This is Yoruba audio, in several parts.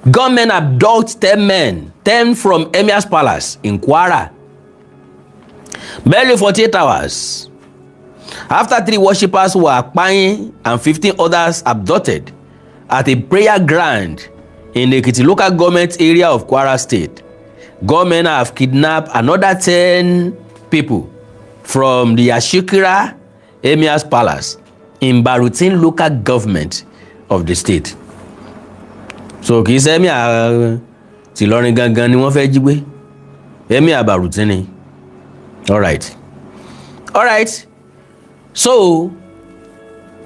Gunmen abduct 10 men, 10 from Emir's Palace in Kwara. Barely 48 hours after three worshippers were kpain and 15 others abducted at a prayer ground in the Ekiti Local Government Area of Kwara State, gunmen have kidnapped another 10 people from the Yashikira Emir's Palace in Baruten Local Government of the state. So kì í ṣe emir tìlọrin gangan ni wọ́n fẹ́ jí gbé, emir Baruten ni. Alright, so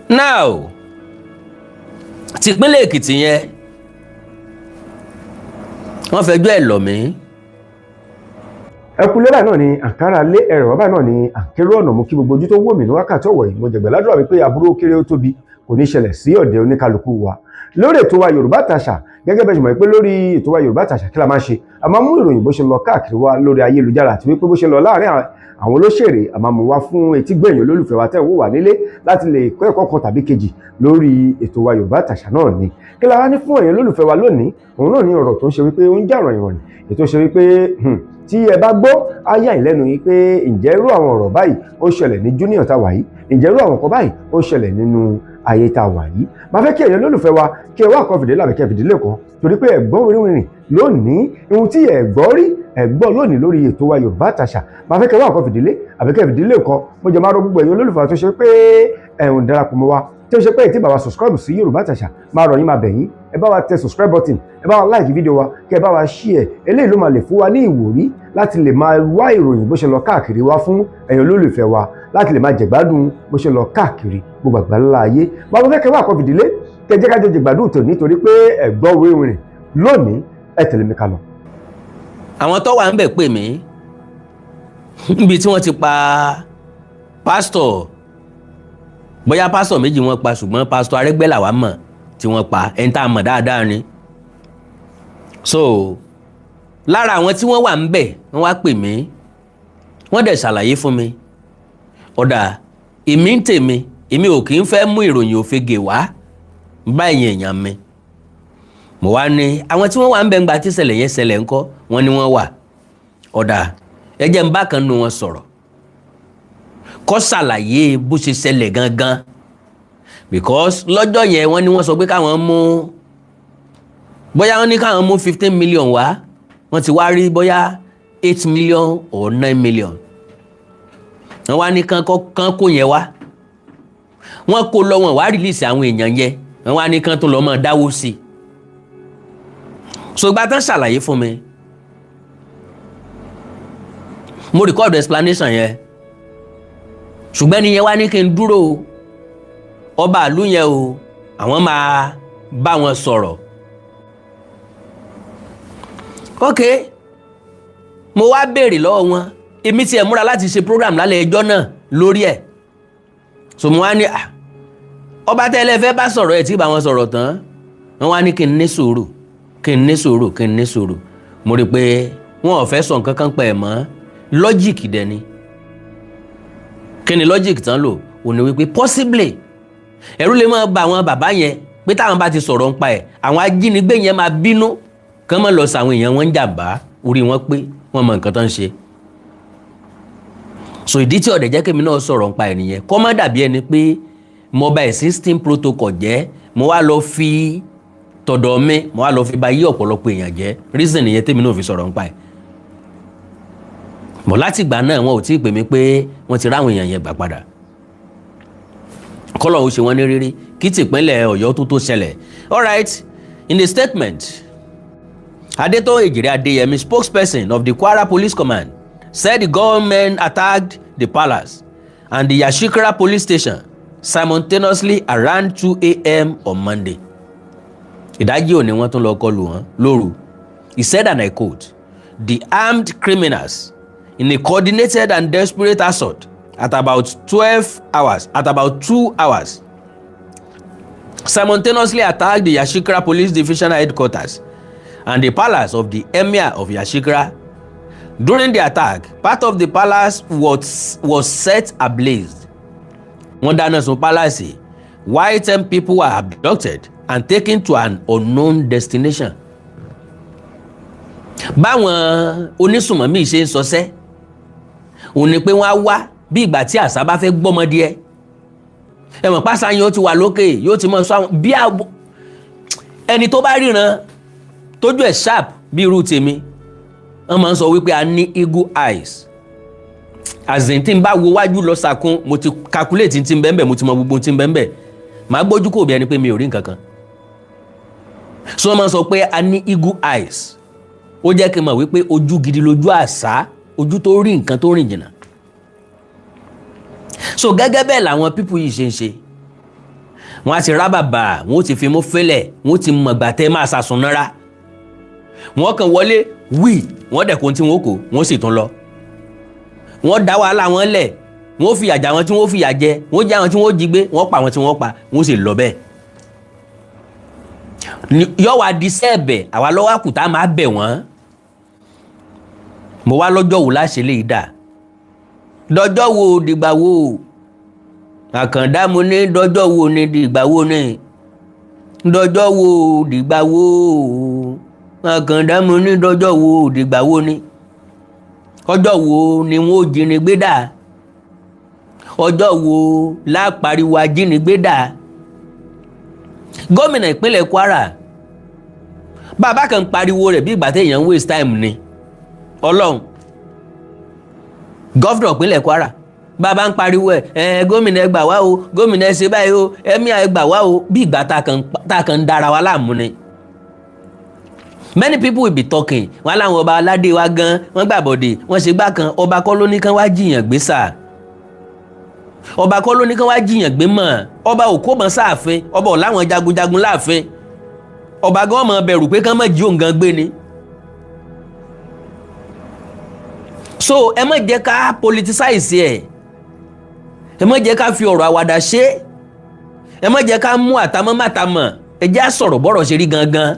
now, tìpínlẹ̀ Èkìtì yẹn, wọ́n fẹjọ́ ẹ̀ lọ̀ mí. Ẹkú lébà náà ni àǹkárá lé ẹ̀rọ báyìí náà ni àǹkérò ọ̀nà. Mú kí gbogbo ojú tó wò mí ní wákàtí ọ̀wọ̀ yìí. Mo jẹ̀gbẹ́ ládùúrà wípé aburú ó kéré, ó tóbi, kò ní ṣẹlẹ̀ sí ọ̀dẹ̀ oníkálukú wa lórí ètò wa Yorùbá Tàṣà. Gẹ́gẹ́ bẹ́ẹ̀ ṣe mọ̀ pé lórí ètò wa Yorùbá Tàṣà, kí la máa ṣe? A máa mú ìròyìn bó ṣe lọ káàkiri wa lórí ayélujára àti wípé bó ṣe lọ láàrin àwọn olóṣèré, a máa mú wá fún etí gbẹ̀yìn olólùfẹ́ wa tẹ́ ń wò wá nílé láti lè kọ́ ẹ̀kọ́ kan tàbí kejì lórí ètò wa Yorùbá Tàṣà náà ni. Kí la wá ní fún ẹ̀yin olólùfẹ́ wa lónìí? Òun náà ní ọ̀rọ̀ tó ń ṣe wípé ó ń jà ròyìnròyìn, ètò ṣe wípé tí ẹ bá gbọ́, á yà yín lẹ́nu yìí pé ǹjẹ́ irú àwọn ọ̀rọ̀ báyìí ó ṣẹlẹ̀ ní junior tá wà yìí? Ǹjẹ́ irú àwọn nǹkan báyìí ó ṣẹlẹ̀ nínú ayé tá a wà yìí? Máa fẹ́ kí ẹ̀yin olólùfẹ́ wa kí ẹ wá nǹkan fìdílé àbí kí ẹ fìdílé kan, torí pé ẹ̀gbọ́n wìrìwìrì lónìí, ohun tí ẹ gbọ́ rí, ẹ gbọ́ lónìí lórí ètò wa Yorùbá Tàṣà. Máa fẹ́ kí ẹ wá nǹkan fìdílé àbí kí ẹ fìdílé kan. Mo jẹ́ máa rọ gbogbo ẹ̀yin olólùfẹ́ wa tó ṣe pé ẹ̀hún darapọ̀ mọ́ wa, tí ó ṣe pé tí bá wa subscribe sí Yorùbá Tàṣà, máa rọ̀ yín, máa bẹ̀ yín, ẹ bá wa tẹ subscribe button, ẹ bá wa like fídíò wa, kí ẹ bá wa share. Eléyìí ló máa lè fún wa ní ìwòrí láti lè máa wá ìròyìn bó ṣe lọ káàkiri wá fún ẹ̀yin olólùfẹ́ wa, láti lè máa jẹ̀gbádùn bó ṣe lọ káàkiri gbogbo àgbáńlá ayé. Bàbá fẹ́ kẹ́ wá kọ́ fìdílé, kẹ́ jẹ́ ká jọ jẹ̀gbádùn tò, nítorí pé ẹ̀gbọ́n wíwìrìn lónìí. Ẹ tẹ̀lé mi ká lọ. Àwọn tó wà ń bẹ̀ pè mí níbi tí wọ́n ti pa pásítọ̀, bóyá pásítọ̀ méjì wọ́n pa, ṣùgbọ́n pásítọ̀ Arẹ́gbẹ́ làwa mọ̀ tí wọ́n pa, ẹni tá a mọ̀ dáadáa ni. So lára àwọn tí wọ́n wà ń bẹ̀, wọ́n wá pè mí, wọ́n dẹ̀ ṣàlàyé fún mi. Ọ̀dà èmi ń tèmi, èmi ò kì í fẹ́ mú ìròyìn òfegè wá bá ẹ̀yìn èèyàn mi. Mo wá ní àwọn tí wọ́n wà ń bẹ̀ ń gba tí ìṣẹ̀lẹ̀ yẹn ṣẹlẹ̀ ńkọ́? Wọ́n ní wọ́n wà. Ọ̀dà, ẹ jẹ́ n bá kan nu wọn sọ̀rọ̀ kó ṣàlàyé bó ṣe ṣẹlẹ̀ gangan, because lọ́jọ́ yẹn, wọ́n ní wọ́n sọ pé káwọn mú, bóyá wọ́n ní káwọn mú 15 million wá, wọ́n ti wá rí bóyá 8 million or 9 million. Wọ́n wá ní kán kó yẹn wá, wọ́n kó lọ, wọ́n wá release àwọn èèyàn yẹn, wọ́n wá ní kán tó lọ́ mọ́ dáwó sí i. So ìgbà tán ṣàlàyé fún mi, mo record explanation yẹn, ṣùgbọ́n ẹni yẹn wá ní kí n dúró o, ọba ìlú yẹn o, àwọn máa bá wọn sọ̀rọ̀. Ok, mo wá béèrè lọ́wọ́ wọn. Èmi tiẹ̀ múra láti ṣe program lálẹ́ ẹjọ́ náà lórí ẹ̀. So mo wá ní ọba tẹ́lẹ̀ fẹ́ bá sọ̀rọ̀ ẹ̀ tí bá wọn sọ̀rọ̀ tán. Wọ́n wá ní kí n ní sùúrù, kí n ní sùúrù, kí n ní sùúrù. Mo rí i pé wọn ò fẹ́ sọ nǹkan kan pẹ̀ mọ́. Logic dẹ̀ ni. Kí ni logic tán lò? Ò ní wípé possibly ẹ̀rù lè máa ba àwọn bàbá yẹn pé táwọn bá ti sọ̀rọ̀ nípa ẹ̀, àwọn ajínigbé yẹn máa bínú, kán má lọ sàwọn èèyàn wọn ń jàǹbá. Orí wọn pé wọ́n mọ nǹkan tó ń ṣe. So ìdí tí ọ̀dẹ̀ jẹ́ kémi náà sọ̀rọ̀ nípa ẹ̀ nìyẹn, kó má dàbí ẹni pé mo bà existing protocol jẹ́, mo wá lọ fi tọ̀dọ̀ mi, mo wá lọ fi ba yí ọ̀pọ̀lọpọ̀ èèyàn jẹ́. Reason nìyẹn tèmi náà fi sọ̀rọ̀ nípa ẹ̀ bọ̀. Láti ìgbà náà, wọn ò tí ì pè mí pé wọ́n ti ráwọn èèyàn yẹn gbà padà. Kọ́lọ̀ ó ṣe wọ́n ní rírí kí tìpínlẹ̀ Ọ̀yọ́ tó ṣẹlẹ̀. Alright, in a statement, Adetoun Ejire Adeyemi, spokesperson of the Kwara Police Command, said the gunmen attacked the palace and the Yashikira Police Station simultaneously around 2 a.m. on Monday. Ìdájí òní wọ́n tún lọ kọlù wọn lóru. He said, and I quote, "The armed criminals, in a coordinated and desperate assault at about 12 hours, at about 2 hours, simultaneously attacked the Yashikira Police Division headquarters and the palace of the Emir of Yashikira. During the attack, part of the palace was set ablaze." Wọ́n dáná sun palace, while 10 people were abducted and taken to an unknown destination. Báwọn onísùmọ̀mí ṣe ń sọsẹ́ òun ni pé wọ́n á wá bí ìgbà tí àṣà bá fẹ́ gbọ́mọdé ẹ. Ẹ mọ̀ pásá yẹn ó ti wà lókè, yóò ti mọ̀ sọ àwọn bí ẹni tó bá ríran tójú ẹ̀ sharp bí irú tèmi. Wọ́n máa ń sọ wípé a ní eagle eyes, as in tí n bá wo wájú lọ sàkún, mo ti calculate tí n bẹ́ẹ̀ bẹ́ẹ̀, mo ti mọ gbogbo tí n bẹ́ẹ̀ bẹ́ẹ̀, màá gbójú kò bí ẹni pé mi ò rí nǹkan kan. So wọ́n máa ń sọ pé a ní eagle eyes. Ó jẹ́ kí n mọ̀ wípé ojú gidi lójú àṣà, ojú tó rí nǹkan tó rìn jìnnà. So gẹ́gẹ́ bẹ́ẹ̀ làwọn people yìí ṣe ń ṣe. Wọ́n á ti rá bàbà, wọ́n ó ti fi mú fẹ́lẹ̀, wọ́n ó ti mọ̀gbà tẹ́ máa sàsùn nára. Wọ́n kàn wọlé wí, wọ́n dẹ̀kun tí wọ́n kò, wọ́n sì tún lọ. Wọ́n dá wàhálà wọn lẹ̀, wọ́n fìyà jà wọn tí wọ́n fìyà jẹ, wọ́n jẹ àwọn tí wọ́n jí gbé, wọ́n pa àwọn tí wọ́n pa, wọ́n sì lọ bẹ́ẹ̀. Yọ wá di sẹ́ẹ̀bẹ̀ àwa lọ́wọ́ àkùtà máa bẹ̀ wọ́n. Mo wá lọ́jọ́ wo láṣẹ lè dà, dọjọ́ wo, dìgbà wo? Àkàndá, mo ní dọjọ́ wo ni, dìgbà wo ni, dọjọ́ wo, dìgbà wo? Àkàndá, mo ní dọjọ́ wo, dìgbà wo ni, ọjọ́ wo ni wọ́n ó jínigbé dà, ọjọ́ wo lápariwo ajínigbé dà? Gómìnà ìpínlẹ̀ Kwara, bàbá kan pariwo rẹ̀ bí ìgbà téèyàn ń waste time ni. Ọlọ́run, governor ìpínlẹ̀ Kwara, bàbá ń pariwo ẹ̀ ẹ̀, gómìnà, ẹ gbà wá o, gómìnà, ẹ ṣe báyìí o, emir, ẹ gbà wá o, bí ìgbà tá a kàn ń dára wa láàmú ni. Many people will be talking. Wọn láwọn ọba aládé wa gan wọn gbàbọdè, wọn ṣe gbá kan. Ọba kọ́ ló ní kán wá jiyàn gbé sà, ọba kọ́ ló ní kán wá jiyàn gbé mọ̀. Ọba ò kó mọ́ sáàfin, ọba ò láwọn jagunjagun láàfin. Ọba gan mọ̀ bẹ̀rù pé kán mọ̀ jí òun gan gbé ni. So ẹ má jẹ́ ká politicize ẹ̀, ẹ má jẹ́ ká fi ọ̀rọ̀ àwàdà ṣe, ẹ má jẹ́ ká mú àtàmọ́ màtàmọ́. Ẹ jẹ́ á sọ̀rọ̀ bọ́rọ̀ ṣe rí gangan.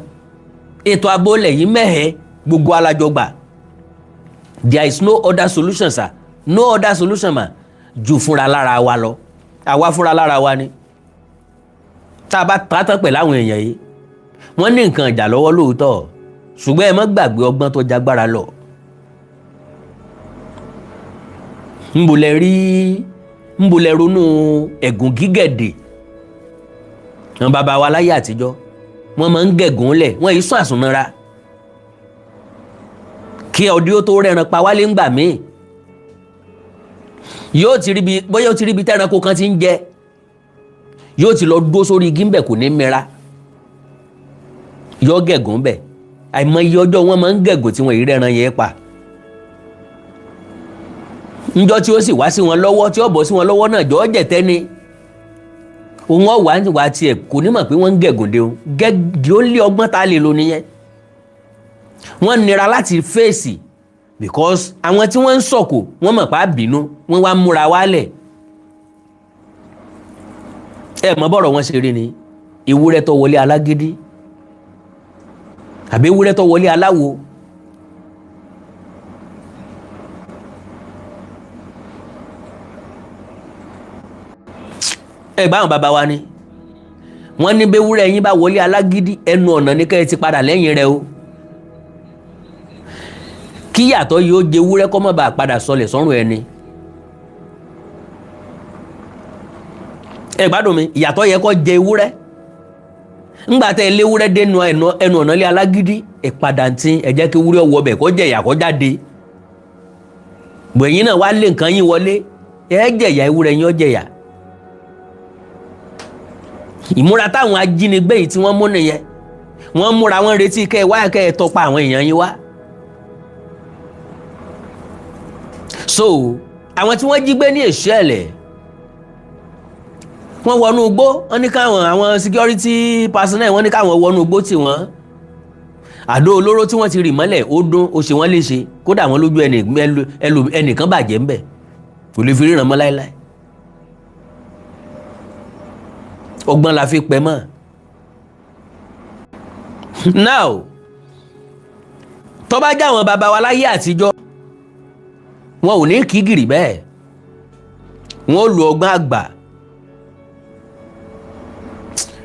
Ètò ààbò ilẹ̀ yìí mẹ́hẹ̀, gbogbo alájọgbà. There is no other solution, sir, no other solution ma ju fúnra lára wa lọ. Àwa fúnra lára wa ni. Tá a bá ta tán pẹ̀lú àwọn èèyàn yìí, wọ́n ní nǹkan ìjà lọ́wọ́ lóòótọ́, ṣùgbọ́n ẹ má gbàgbé ọgbọ́n tó jágbára lọ. Ńbo lẹ rí, ńbo lẹ ronú ẹ̀gùn gígẹ̀dẹ̀? Àwọn bàbá wa láyé àtijọ́, wọ́n máa ń gẹ̀gùn lẹ̀, wọ́n yìí sún àsùnmọ́ra kí ọdí ó tó rẹran pa wálé. Ńgbà míì yóò ti ríbi, bóyá ó ti ríbi tẹ́ranko kan ti ń jẹ, yóò ti lọ dó sórí igi ńbẹ̀, kò ní mìíra, yọ gẹ̀gùn bẹ̀. Àìmọye ọjọ́ wọn máa ń gẹ̀gùn tí wọ́n yìí rẹran yẹn pa. Ńjọ́ tí ó sì wá sí wọn lọ́wọ́, tí ó bọ̀ sí wọn lọ́wọ́ náà, jọ́ jẹ̀tẹ́ ni òun ọ̀wá wà tiẹ̀, kò ní mọ̀ pé wọ́n ń gẹ̀gùn dé o. Gẹ́gì ó lé ọgbọ́n tá a lè lò nìyẹn. Wọ́n nira láti fèsì because àwọn tí wọ́n ń sọ̀kò, wọ́n mọ̀ pa bínú, wọ́n wá múra wálẹ̀. Ẹ mọ̀ bọ́rọ̀ wọn ṣe rí ni ewúrẹ́ tó wọlé alágídí àbí ewúrẹ́ tó wọlé aláwo. Ẹ gbá àwọn bàbá wa ni wọ́n ní bẹ́wúrẹ́ yín bá wọlé alágídí, ẹnu ọ̀nà ní kẹ́ ẹ ti padà lẹ́yìn rẹ o, kí yàtọ̀ yóò jẹ ewúrẹ́ kọ́ mọ́ bá a padà sọlẹ̀ sọ́rùn ẹni. Ẹ gbádùn mi, ìyàtọ̀ yẹ kó jẹ ewúrẹ́ ńgbà tẹ léwúrẹ́ dénú ẹnu ọ̀nà lé alágídí, ẹ padà tí ẹ jẹ́ kí ewúrẹ́ wọ bẹ̀ kó jẹ ìyà kó jáde. Gbẹ̀yìn náà wá lé nǹkan yín wọlé, ẹ jẹ̀yà, ewúrẹ́ yín ó jẹ̀yà. Ìmúra táwọn ajínigbé yìí tí wọ́n mú nìyẹn. Wọ́n múra, wọ́n retí kẹ́ ẹ wá, kẹ́ ẹ tọpa àwọn èèyàn yín wá. So àwọn tí wọ́n jí gbé ní Èṣẹ́lẹ̀, wọ́n wọnú igbó, wọ́n ní káwọn àwọn security personnel, wọ́n ní káwọn wọnú igbó tì wọ́n. Àdó olóró tí wọ́n ti rì mọ́lẹ̀, ó dún, ó ṣe wọ́n léṣe. Kódà wọ́n lójú ẹnìkan bàjẹ́ ńbẹ̀, kò lè fi ríran mọ́ láéláé. Ọgbọ́n la fi pẹ́ mọ́. Now, tó bá jẹ́ àwọn bàbá wa láyé àtijọ́, wọn ò ní kí gìrì bẹ́ẹ̀, wọn ò lu ọgbọ́n àgbà.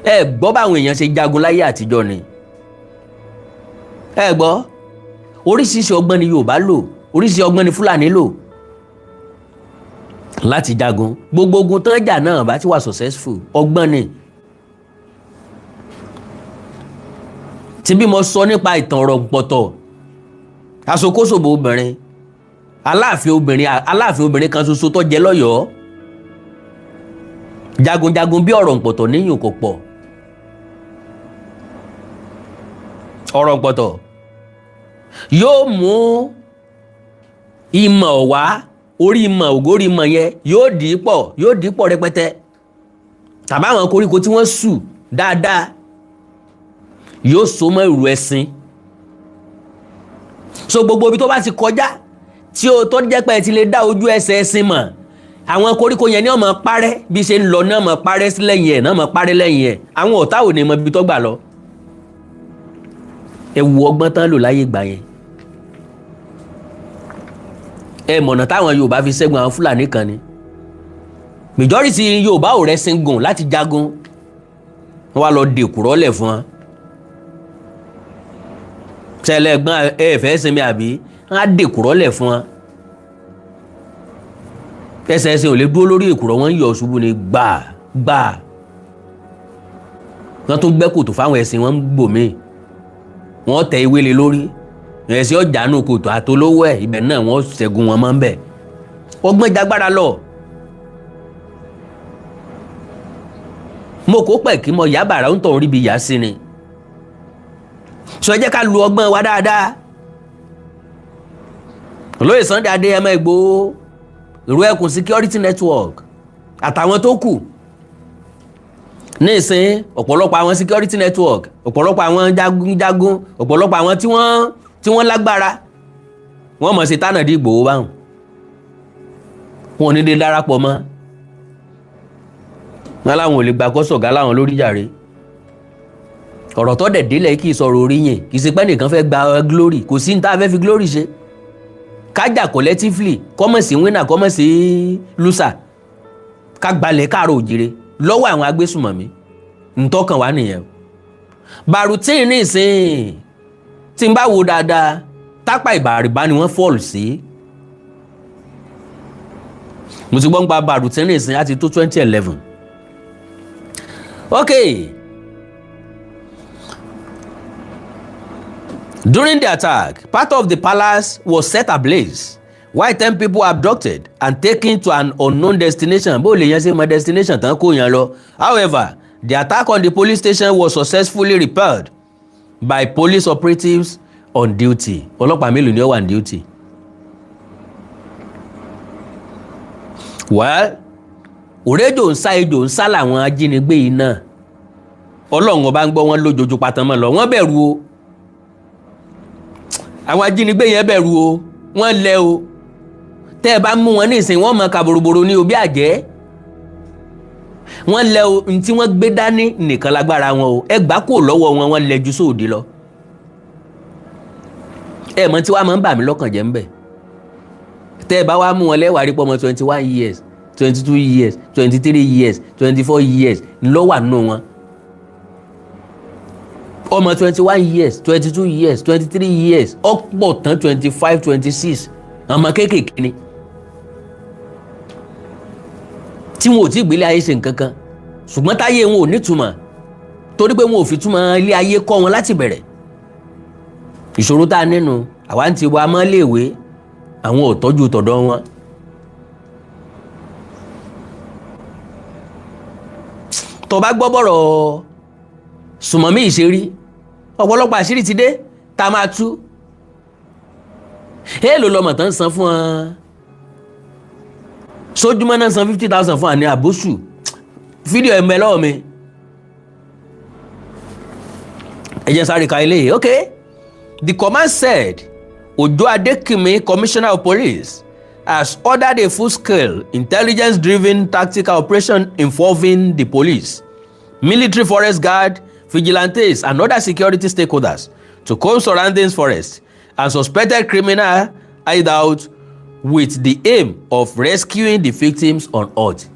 Ẹ gbọ́ báwọn èèyàn ṣe jagun láyé àtijọ́ ni. Ẹ gbọ́ Oríṣiríṣi ọgbọ́n ni Yorùbá lò, oríṣiríṣi ọgbọ́n ni Fúlàní lò láti jagun. Gbogbo ogun tán jà náà bá ti wà successful, ọgbọ́n ni. Tí bí mo sọ nípa ìtàn ọ̀rọ̀ pọ̀tọ̀ aṣokóṣòbò obìnrin, aláàfin obìnrin, aláàfin obìnrin kan ṣoṣo tó jẹ lọ́yọ̀ọ́, jagunjagun bí ọ̀rọ̀ pọ̀tọ̀ níyùn kò pọ̀. Ọ̀rọ̀ pọ̀tọ̀ yóò mú ìmọ̀ wá, orí ìmọ̀ ògórí ìmọ̀ yẹn yóò dì í pọ̀, yóò dì í pọ̀ rẹpẹtẹ, tàbí àwọn koríko tí wọ́n sù dáadáa yóò so mọ́ ìrù ẹṣin. So gbogbo ibi tó bá ti kọjá tí o tó jẹ́ pé ẹ ti lè dá ojú ẹsẹ̀ ẹṣin mọ̀, àwọn koríko yẹn ní ó máa parẹ́ bí ṣe ń lọ, ní ó máa parẹ́ sí lẹ́yìn ẹ̀, ní ó máa parẹ́ lẹ́yìn ẹ̀. Àwọn ọ̀tá ò ní mọ ibi tó gbà lọ. Ẹ wo ọgbọ́n tán lò láyé ìgbà yẹn. Ẹ mọ̀nà táwọn Yorùbá fi ṣẹ́gun àwọn Fúlàní kan ni. Majority Yorùbá ò rẹ́sìn gùn láti jagun, wọ́n wá lọ dèkùrọ́ lẹ̀ fún wọn. Tẹ́lẹ̀ gbọ́n ẹ fẹ́ sinmi àbí, wọ́n á dèkùrọ́ lẹ̀ fún wọn. Ẹsẹ̀ ẹsẹ̀ ò lè dúró lórí èkùrọ́, wọ́n ń yọ̀ ṣubú ni gbà gbà. Wọ́n tún gbẹ́ kòtò fáwọn ẹṣin, wọ́n ń gbòmíì, wọ́n tẹ ewé lé lórí, ẹsẹ̀ ọjà nù kòtò àtolówó ẹ̀, ibẹ̀ náà wọ́n ṣẹ́gun wọn mọ́ ń bẹ̀. Ọgbọ́n jagbára lọ. Mo kó pẹ̀ kí mo yá bàrà ń tọ̀ ríbi yá sí ni. Sọ jẹ́ ká lu ọgbọ́n wa dáadáa. Olóyè Sunday Adéyẹmọ Ìgbòho, Ìró Ẹkùn Security Network àtàwọn tó kù ní ìsín, ọ̀pọ̀lọpọ̀ àwọn security network, ọ̀pọ̀lọpọ̀ àwọn jagunjagun, ọ̀pọ̀lọpọ̀ àwọn tí wọ́n lágbára, wọ́n mọ̀ sí tánàdí Ìgbòho báwọn, wọn ò ní lè darapọ̀ mọ́ wọn, láwọn ò lè gbà kó sọ̀gá láwọn lórí jàre. Ọ̀rọ̀ tó dẹ̀ délẹ̀ kì í sọ̀rọ̀ oríyìn, kì í ṣe pé nìkan fẹ́ gba glory, kò sí ní tá a fẹ́ fi glory ṣe. Kájà collectively, kọ́mọ̀ sí winner, kọ́mọ̀ sí loser, ká gbalẹ̀ káàró òjìrè lọ́wọ́ àwọn agbésùmọ̀mí, ntọ́kàn wá nìyẹn. Bàrùtín ní ìsìn tí n bá wo dáadáa, tápà ìbàrìbá ni wọ́n fọ́ọ̀lù sí. Mo ti gbọ́ ń pa bàrùtín ní ìsìn láti tó 2011. Okay. During the attack, part of the palace was set ablaze, while 10 people abducted and taken to an unknown destination. Bó lè yẹn ṣe mọ destination tán kó yẹn lọ. However, the attack on the police station was successfully repelled by police operatives on duty. Ọlọ́pàá mélòó ni ó wà on duty? Well, òrejò ń sá ejò ń sá làwọn ajínigbé yìí náà. Ọlọ́run ọba ń gbọ́ wọn lójoojú patán mọ́ lọ. Wọ́n bẹ̀rù o. Àwọn ajínigbé yẹn bẹ̀rù o, wọ́n lẹ o. Tẹ́ ẹ bá mú wọn ní ìsìn, wọ́n mọ kàbòròbòrò ní òbí àjẹ́. Wọ́n lẹ o, ní tí wọ́n gbé dání nìkan lágbára wọn o. Ẹ gbà kó lọ́wọ́ wọn, wọ́n lẹ ju sóòdì lọ. Ẹ mọ̀ tí wàá máa ń bà mí lọ́kàn jẹ́ ń bẹ̀. Tẹ́ ẹ bá wá mú wọn lẹ́wàá rí pọ́mọ 21 years, 22 years, 23 years, 24 years ńlọ́wà nù wọn. Ọmọ 21 years, 22 years, 23 years, ọ̀pọ̀ tán 25, 26, ọmọ kéékèèké ni tí wọn ò tí gbélé ayé ṣe nǹkan kan, ṣùgbọ́n táyé wọn ò nítumọ̀ torí pé wọn ò fi túmọ̀ ilé ayé kọ́ wọn láti bẹ̀rẹ̀. Ìṣòro tá a nínú àwa ń ti wá mọ́léèwé, àwọn ò tọ́jú tọ̀dọ̀ wọn. Tó bá gbọ́ bọ̀rọ̀ sùmọ̀mí ìṣerí, ọ̀pọ̀lọpọ̀ àṣírí ti dé tá a máa tú. Èèlò lọmọ tán san fún ọ sójúmọ́ náà, san 50,000 fún àní àbóṣù. Fídíò ẹ̀ ń bẹ lọ́wọ́ mi, ẹ jẹ́ sáré ka eléyìí. Okay, the command said Ojo Adekimi, Commissioner of Police, has ordered a full-scale intelligence-driven tactical operation involving the police, military, forest guard, vigilantes, and other security stakeholders to comb surrounding forests and suspected criminal hideout with the aim of rescuing the victims on earth.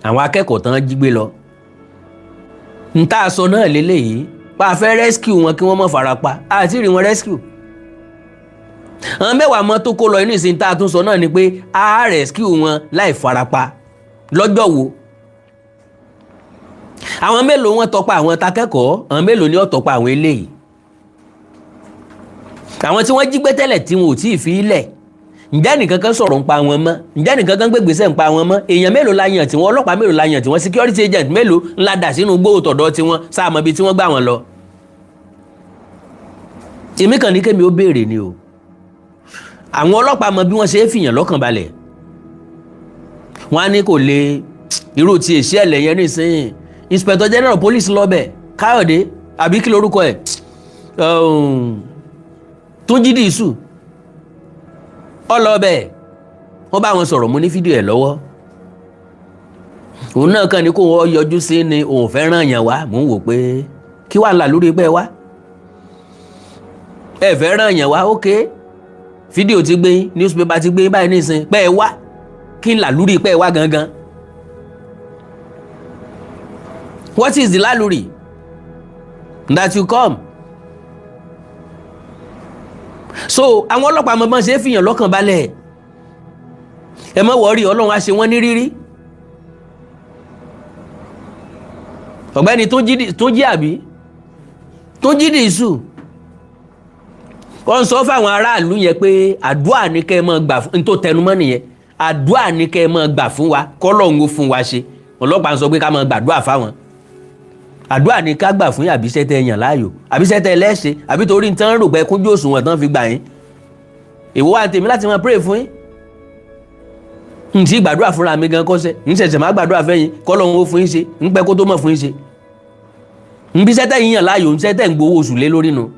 Àwọn akẹ́kọ̀ọ́ tán jí gbé lọ. N tá a sọ náà lélẹ́yìí, pa a fẹ́ rescue wọn kí wọ́n má farapa, àti rí wọn rescue. Àwọn 10 mọ́ tó kó lọ inú ìsìn tá a tún sọ náà ni pé a rescue wọn láì farapa lọ́jọ́ wo? Àwọn mélòó wọn tọpa àwọn takẹ́kọ̀ọ́? Àwọn mélòó ni ó tọpa àwọn eléyìí, àwọn tí wọ́n jí gbé tẹ́lẹ̀ tí wọn ò tí ì fi ilẹ̀? Ǹjẹ́ nìkan kan sọ̀rọ̀ ń pa wọn mọ́? Ǹjẹ́ nìkan kan gbégbèsè ń pa wọn mọ́? Èèyàn mélòó la yàn tí wọ́n? Ọlọ́pàá mélòó la yàn tí wọ́n? Security agent mélòó ńlá dà sínú gbóòtọ̀dọ̀ tí wọ́n sáà mọ́ ibi tí wọ́n gbà wọ́n lọ? Èmi kàn ní kémi ó béèrè ni o. Àwọn ọlọ́pàá mọ bí wọ́n ṣe é fìyàn lọ́kàn balẹ̀. Wọ́n á ní kò lè irú ti èsì ẹ̀lẹ̀ yẹn nísìnyí. Inspector General Police lọ́bẹ̀, Káyọ̀dé àbí kí lorúkọ ẹ̀, Túnjí Dìísù, ọlọ́bẹ̀ wọ́n bá wọn sọ̀rọ̀. Mo ní fídíò ẹ̀ lọ́wọ́. Òun náà kàn ní kó wọ́n yọjú sí ni òun fẹ́ ràn yàn wá. Mò ń wò pé kí wàá là lórí pẹ́ wá, ẹ fẹ́ ràn yàn wá. Ok, fídíò ti gbé, newspaper ti gbé báyìí nísìn pẹ́ ẹ wá, kí n là lórí pẹ́ ẹ wá gangan? What is the lálùrí that you come? So àwọn ọlọ́pàá mọ̀ bọ́n ṣe é fìyàn lọ́kàn balẹ̀. Ẹ má worry, Ọlọ́run á ṣe wọ́n ní rírí. Ọ̀gbẹ́ni tó jí àbí tó jí dìísù, wọ́n sọ fáwọn aráàlú yẹn pé àdúrà ní kẹ́ ẹ máa gbà fún, tó tẹnumọ́ nìyẹn, àdúrà ní kẹ́ ẹ máa gbà fún wa kọ́lọ́hún ó fún wa ṣe. Ọlọ́pàá ń sọ pé ká máa gbàdúrà fáwọn. Àdúrà ní ká gbà fún yín, àbíṣẹ́ tẹ yàn láàyò, àbíṣẹ́ tẹ lẹ́ṣẹ̀, àbí torí tán rò pé kúnjú òṣùwọ̀n tán fi gbà yín? Èwo wa tèmi láti máa pray fún yín? N tí gbàdúrà fúnra mi gan kọ́sẹ̀ n ṣẹ̀ṣẹ̀ máa gbàdúrà fẹ́yìn kọ́lọ́hún ó fún yín ṣe, ń pẹ́ kó tó mọ̀ fún yín ṣe. N bí sẹ́tẹ̀ yín yàn láàyò, ń sẹ́tẹ̀ ń gbowó oṣù lé lórí nu.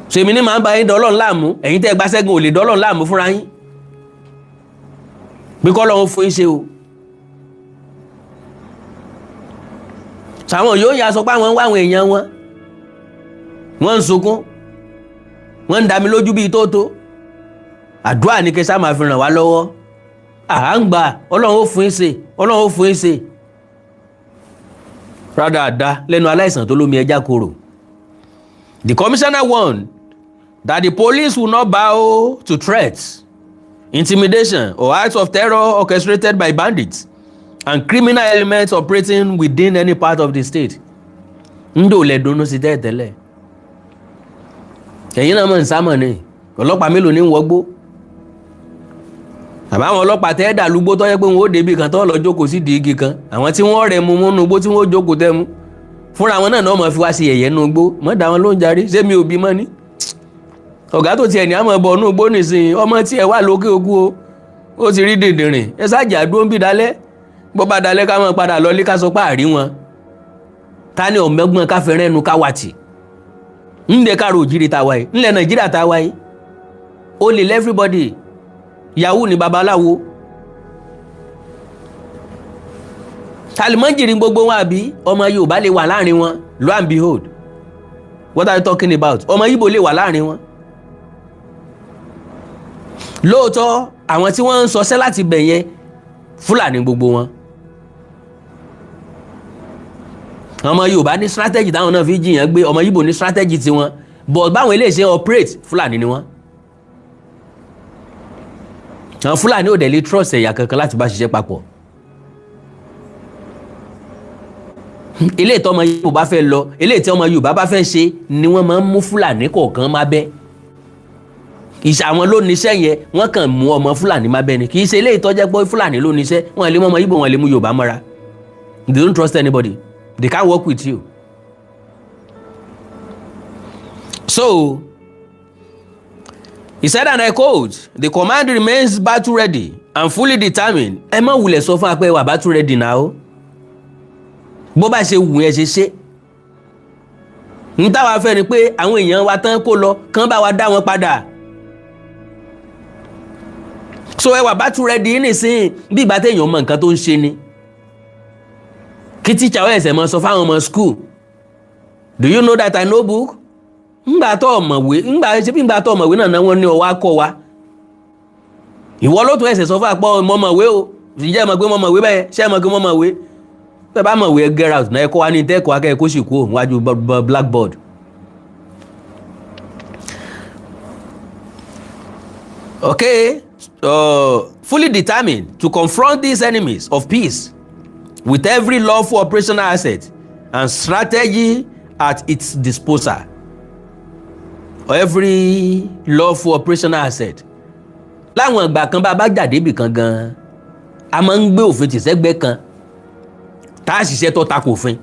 Sèmi ní màá bá yín dọ́lọ́run láàmú, ẹ̀yin tẹ́ gba sẹ́gun ò lè dọ́lọ́run láàmú fúnra yín bí kọ́lọ́hún fún yín ṣe o. Sàwọn yóò yà sọ pé àwọn ń wá àwọn èèyàn wọn, wọ́n ń sunkún, wọ́n ń dami lójú bíi tóótó. Àdúrà ní kí sá máa fi ràn wá lọ́wọ́. À ń gbà, Ọlọ́run ó fún yín ṣe, Ọlọ́run ó fún yín ṣe. Rádàdà lẹ́nu aláìsàn tó lómi ẹja korò. The commissioner warned that the police will not bow to threats, intimidation or acts of terror orchestrated by bandits and criminal elements operating within any part of the state. Ndò lẹ dunnú sí tẹ́ẹ̀tẹ́lẹ̀. Ẹ̀yin náà mọ̀ ń sámọ̀ ni, ọlọ́pàá mélòó ní ń wọgbó? Àbá àwọn ọlọ́pàá tẹ́ dàlúgbó tó yẹ pé wọn ó débi kan tó lọ jókòó sí di igi kan, àwọn tí wọ́n rẹ̀ mu múnú gbó tí wọ́n ó jókòó tẹ́ mu. Fúnra wọn náà náà mọ̀ fi wá sí ẹ̀yẹ́ nú gbó, mọ̀ dá wọn ló ń jarí, ṣé mi ò bí mọ́ ni? Ọ̀gá tó tiẹ̀ ní àmọ́ bọ̀ nú gbó nìsín, ọmọ tiẹ̀ wà lókè òkú o, ó ti rí dìndìnrìn, ẹ ṣáàjà dúró ń bì dálẹ́. Bó bá dalẹ́ ká máa padà lọlé ká sọ pé àrí wọn. Ta ni ọ̀mẹ́gbọ́n ká fẹ́rẹ́ nu ká wà tì? Ńlẹ̀ káàró òjìrì ta wáyé, ńlẹ̀ Nàìjíríà ta wáyé. Ó lè lẹ́ everybody. Yahoo ni babaláwo. Tàlímọ́njìrì gbogbo wọn àbí ọmọ Yorùbá lè wà láàrin wọn. Lo and behold, what are you talking about? Ọmọ Ìgbò lè wà láàrin wọn. Lóòótọ́ àwọn tí wọ́n ń sọsẹ́ láti bẹ̀ yẹn Fúlàní gbogbo wọn. Ọmọ Yorùbá ní strategy táwọn náà fi jiyàn gbé, ọmọ Ìgbò ní strategy tiwọn, but báwọn eléyìí ṣe operate Fúlàní ni wọn. Àwọn Fúlàní ò dẹ̀ lè trust ẹ̀yà kankan láti bá ṣiṣẹ́ papọ̀. Eléyìí tí ọmọ Yorùbá bá fẹ́ lọ, eléyìí tí ọmọ Yorùbá bá fẹ́ ṣe ni wọ́n máa ń mú Fúlàní kọ̀ọ̀kan má bẹ́. Ìṣe àwọn ló níṣẹ́ yẹn, wọ́n kàn mú ọmọ Fúlàní má bẹ́ ni. Kì í ṣe eléyìí tó jẹ́ pé Fúlàní ló níṣẹ́, wọ́n lè mú ọmọ Ìgbò, wọ́n lè mú Yorùbá mọ́ra. They don't trust anybody. They can't work with you. So, he said, and I quote, the command remains battle ready and fully determined. Ẹ má wulẹ̀ sọ fún apẹ́ wà battle ready now. Bó bá ṣe wù ẹ́ ṣe ṣe. N táwa fẹ́ ni pé àwọn èèyàn wa tán kó lọ, kán bá wa dá wọn padà. So ẹ wà battle ready nísìnyí bí ìgbà téèyàn mọ nǹkan tó ń ṣe ni. Kí tíṣà ẹ̀sẹ̀ mọ sọ fáwọn ọmọ school, do you know that I know book? Ńgbà tó ọ̀mọ̀wé, ńgbà ṣe bí ńgbà tó ọ̀mọ̀wé náà wọ́n ní ọwọ́ akọ wa. Ìwọ ló tún ẹ̀sẹ̀ sọ fún àpọ̀ mọ̀mọ̀wé o, ǹjẹ́ mọ̀ pé mọ̀mọ̀wé bẹ́ẹ̀, ṣé mọ̀ pé mọ̀mọ̀wé? Bẹ́ẹ̀ bá mọ̀wé get out náà, ẹ kọ́ wa ní tẹ́kọ̀ọ́ akẹ́kọ̀ọ́ sì kú òun wájú blackboard. Okay, fully determined to confront these enemies of peace with every lawful operational asset and strategy at its disposal. Every lawful operational asset. Láwọn ìgbà kan, bá a bá jáde ibì kan gan, a máa ń gbé òfin tìṣẹ́gbẹ́ kan tá a ṣiṣẹ́ tó takò òfin.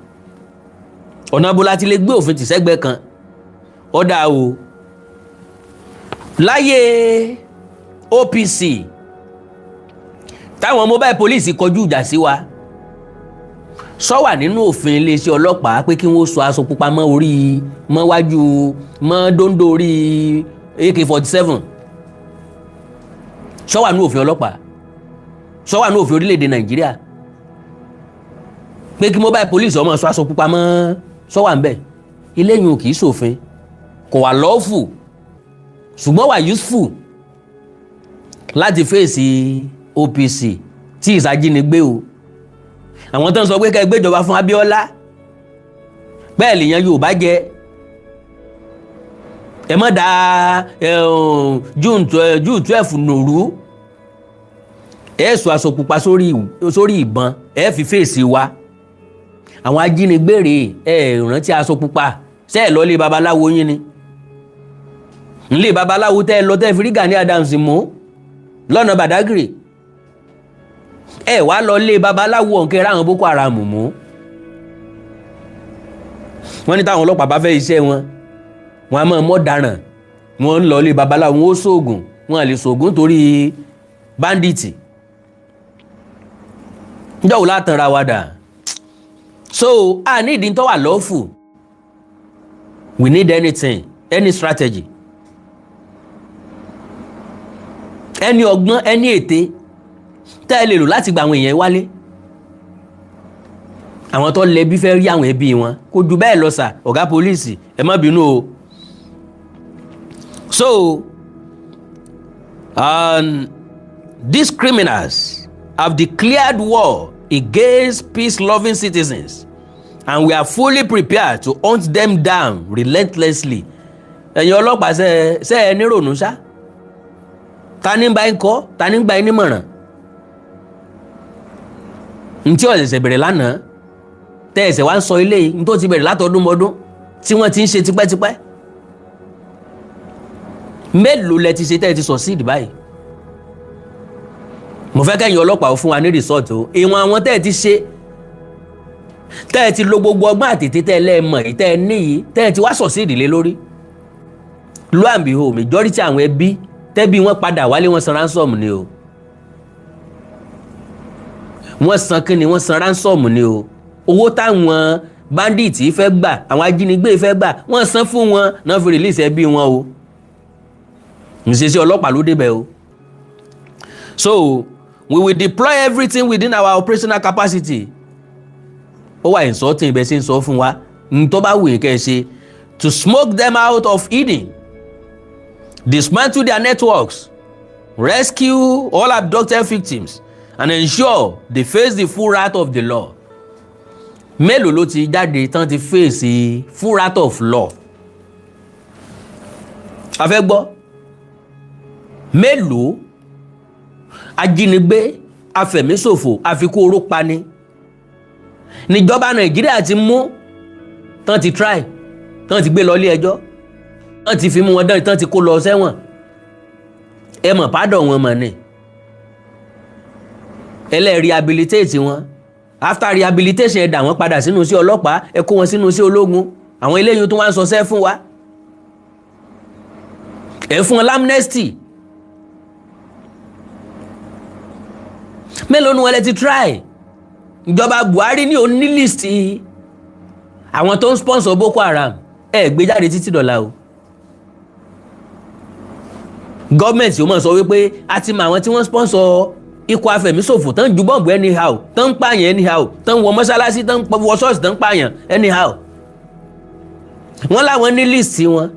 Ọ̀nà bó la ti lè gbé òfin tìṣẹ́gbẹ́ kan? Ọ̀dà o, láyé OPC, táwọn mobile police kọjú ìjà sí wa, sọ wà nínú òfin iléeṣẹ́ ọlọ́pàá pé kí wọ́n so aṣọ pupa mọ́ orí, mọ́ wájú, mọ́ dóńdó orí AK-47? Sọ wà nínú òfin ọlọ́pàá? Sọ wà nínú òfin orílẹ̀-èdè Nàìjíríà pé kí mobile police ọmọ sọ aṣọ pupa mọ́? Sọ wà ń bẹ̀? Eléyìí ò kì í ṣòfin, kò wà lawful, ṣùgbọ́n wà useful láti fèsì OPC tí ìsajínigbé o. Àwọn tó ń sọ pé ká ẹ gbéjọba fún Abíọ́lá, bẹ́ẹ̀ lèèyàn Yorùbá jẹ, ẹ mọ̀ dá June 12 nòrú, ẹ sọ aṣọ pupa sórí ìbọn, ẹ fi fèsì wa àwọn ajínigbé rèé. Ẹ rántí aṣọ pupa ṣe é lọ lé babaláwo yín ni, nílé babaláwo tẹ́ ẹ lọ, tẹ́ ẹ fi rí Gani Adams mú lọ́nà Badagry. Ẹ wá lọ lé babaláwo ọ̀nkẹ́ ráwọn Boko Haram mú. Wọ́n ní táwọn ọlọ́pàá bá fẹ́ iṣẹ́ wọn, wọn a máa mọ́ daràn, wọ́n ń lọ lé babaláwo, wọn ó sóògùn, wọn à lè sóògùn torí bandit. Níjọ́ wo látàn wa dà? So a ní ìdí tó wà lawful. We need anything, any strategy, any ọgbọ́n, any ète tẹ́ ẹ lè lò láti gba àwọn èèyàn wálé. Àwọn tó lẹbi fẹ́ rí àwọn ẹbí wọn. Kò jù bẹ́ẹ̀ lọ sà. Ọ̀gá pólíìsì, ẹ má bínú o. So these criminals have declared war against peace-loving citizens, and we are fully prepared to hunt them down relentlessly. Ẹ̀yin ọlọ́pàá, ṣe ẹ nírònú ṣá? Ta ní bá ń kọ́? Ta ní gba ẹ nímọ̀ràn? Ntí ọ̀sẹ̀sẹ̀ bẹ̀rẹ̀ lánàá tẹ́ ẹ̀sẹ̀ wá ń sọ ilé yìí, ntó ti bẹ̀rẹ̀ látọdún mọ́dún tí wọ́n ti ń ṣe tipẹ́tipẹ́. Mélòó lẹ ti ṣe tẹ́ ẹ ti succeed báyìí? Mo fẹ́ kẹ́yìn ọlọ́pàá ó fún wa ní result o. Ìwọ̀n àwọn tẹ́ ẹ ti ṣe, tẹ́ ẹ ti lo gbogbo ọgbọ́n àtètè tẹ́ ẹ lẹ́ẹ̀mọ̀ yìí, tẹ́ ẹ ní yìí, tẹ́ ẹ ti wá succeed lé lórí. Lo and behold, majority àwọn ẹbí tẹ́bí wọn padà wálé, wọn san ransom ni o. Wọ́n san kí ni? Wọ́n san ransom ni o. Owó táwọn bandits fẹ́ gbà, àwọn ajínigbé fẹ́ gbà, wọ́n san fún wọn náà fi release ẹbí wọn o. Ìṣesí ọlọ́pàá ló débẹ̀ o. So we will deploy everything within our operational capacity. Ó wà insulting ibẹ̀ sí ń sọ fún wa n tó bá wù yín kẹ́ ẹ ṣe, to smoke them out of Eden, dismantle their networks, rescue all abducted victims and ensure they face the full wrath of the law. Mélòó ló ti jáde tán ti face full wrath of law? A fẹ́ gbọ́. Mélòó ajínigbé, afẹ̀míṣòfò, àfikún oró pani níjọba Nàìjíríà ti mú tán, ti try tán, ti gbé lọ ilé ẹjọ́ tán, ti fi mú wọn dán tán, ti kó lọ sẹ́wọ̀n? Ẹ mọ̀ pardon wọn mọ̀ ni, ẹlẹ́ rehabilitate wọn. After rehabilitation, ẹ dà wọ́n padà sínú sí ọlọ́pàá, ẹ kó wọn sínú sí ológun. Àwọn eléyìí tó wá ń sọsẹ́ fún wa, ẹ fún wọn l'amnesty. Mélòó ni wọn lè ti try? Ìjọba Buhari ní òní list àwọn tó ń sponsor Boko Haram, ẹ gbé jáde títí dọ̀la o. Gọ́ọ̀mẹ̀ntì ó mọ̀ sọ wípé a ti mọ àwọn tí wọ́n sponsor ikọ̀ afẹ̀míṣòfò, tán ju bọ́ǹbù anyhow, tán ń pààyàn anyhow, tán wọ mọ́ṣáláṣí, tán wọ ṣọ́ọ̀ṣì, tán ń pààyàn anyhow. Wọ́n láwọn ní list wọn.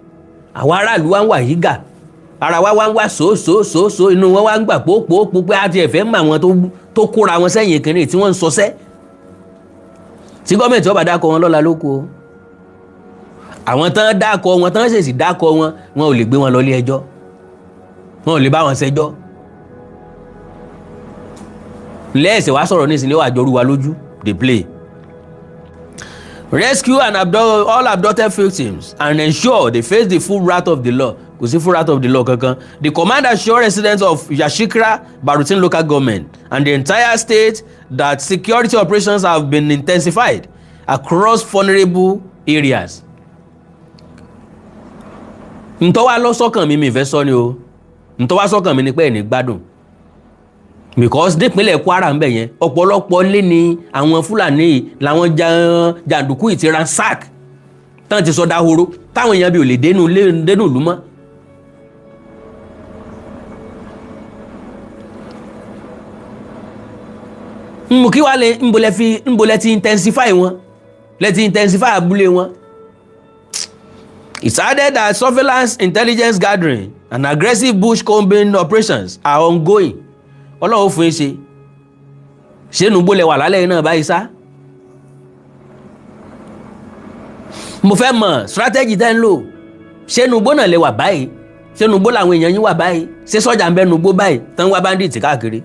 Àwọn aráàlú wa ń wà yígà, ara wa wá ń wá sòósòósòósò, inú wọn wá ń gbà pópópó pé a ti ẹ̀fẹ́ mọ àwọn tó kóra wọn sẹ́yìn kìnìún tí wọ́n ń sọsẹ́ tí gọ́ọ̀mẹ̀ntì ọba dákọ̀ wọn lọ́la lóko. Àwọn tán dákọ̀ wọn, tán ṣèṣì dákọ̀ wọn, wọn ò lè gbé wọn lọ ilé ẹjọ́. Wọn ò lè bá wọn ṣẹjọ́. Lẹ́ẹ̀sẹ̀ wá sọ̀rọ̀ nísìnyí, wàá jọrú wa lójú. Dey play. Rescue and abduct all abducted victims and ensure they face the full wrath of the law. Kò sí full wrath of the law kankan. The command assure residents of Yashikra Barutin Local Government and the entire state that security operations have been intensified across vulnerable areas. Ntọ́wá lọ sọ́kàn mi, mi fẹ́ sọ ni o. Ntọ́wá sọ́kàn mi ni pé ẹ̀ ní gbádùn, because nípínlẹ̀ Kwara ń bẹ̀ yẹn, ọ̀pọ̀lọpọ̀ lé ní àwọn Fúlàní làwọn jàǹdùkú yìí ti ransack tán, ti sọ dahoro, táwọn èèyàn bí ò lè dénú dénú ìlú mọ́. Nbù kí wàá lè nbò lẹ fi nbò lẹ ti intensify wọn, lẹ ti intensify abúlé wọn. It's added that surveillance, intelligence gathering and aggressive bush combing operations are ongoing. Ọlọ́run fún yín ṣe. Ṣé nu gbólẹ̀ wà lálẹ́ yìí náà báyìí sá? Mo fẹ́ mọ̀ strategy tẹ́ ń lò. Ṣé nu gbó náà lè wà báyìí? Ṣé nu gbó làwọn èèyàn yín wà báyìí? Ṣé sọ́jà ń bẹ́ nu gbó báyìí tán, wá bandit káàkiri?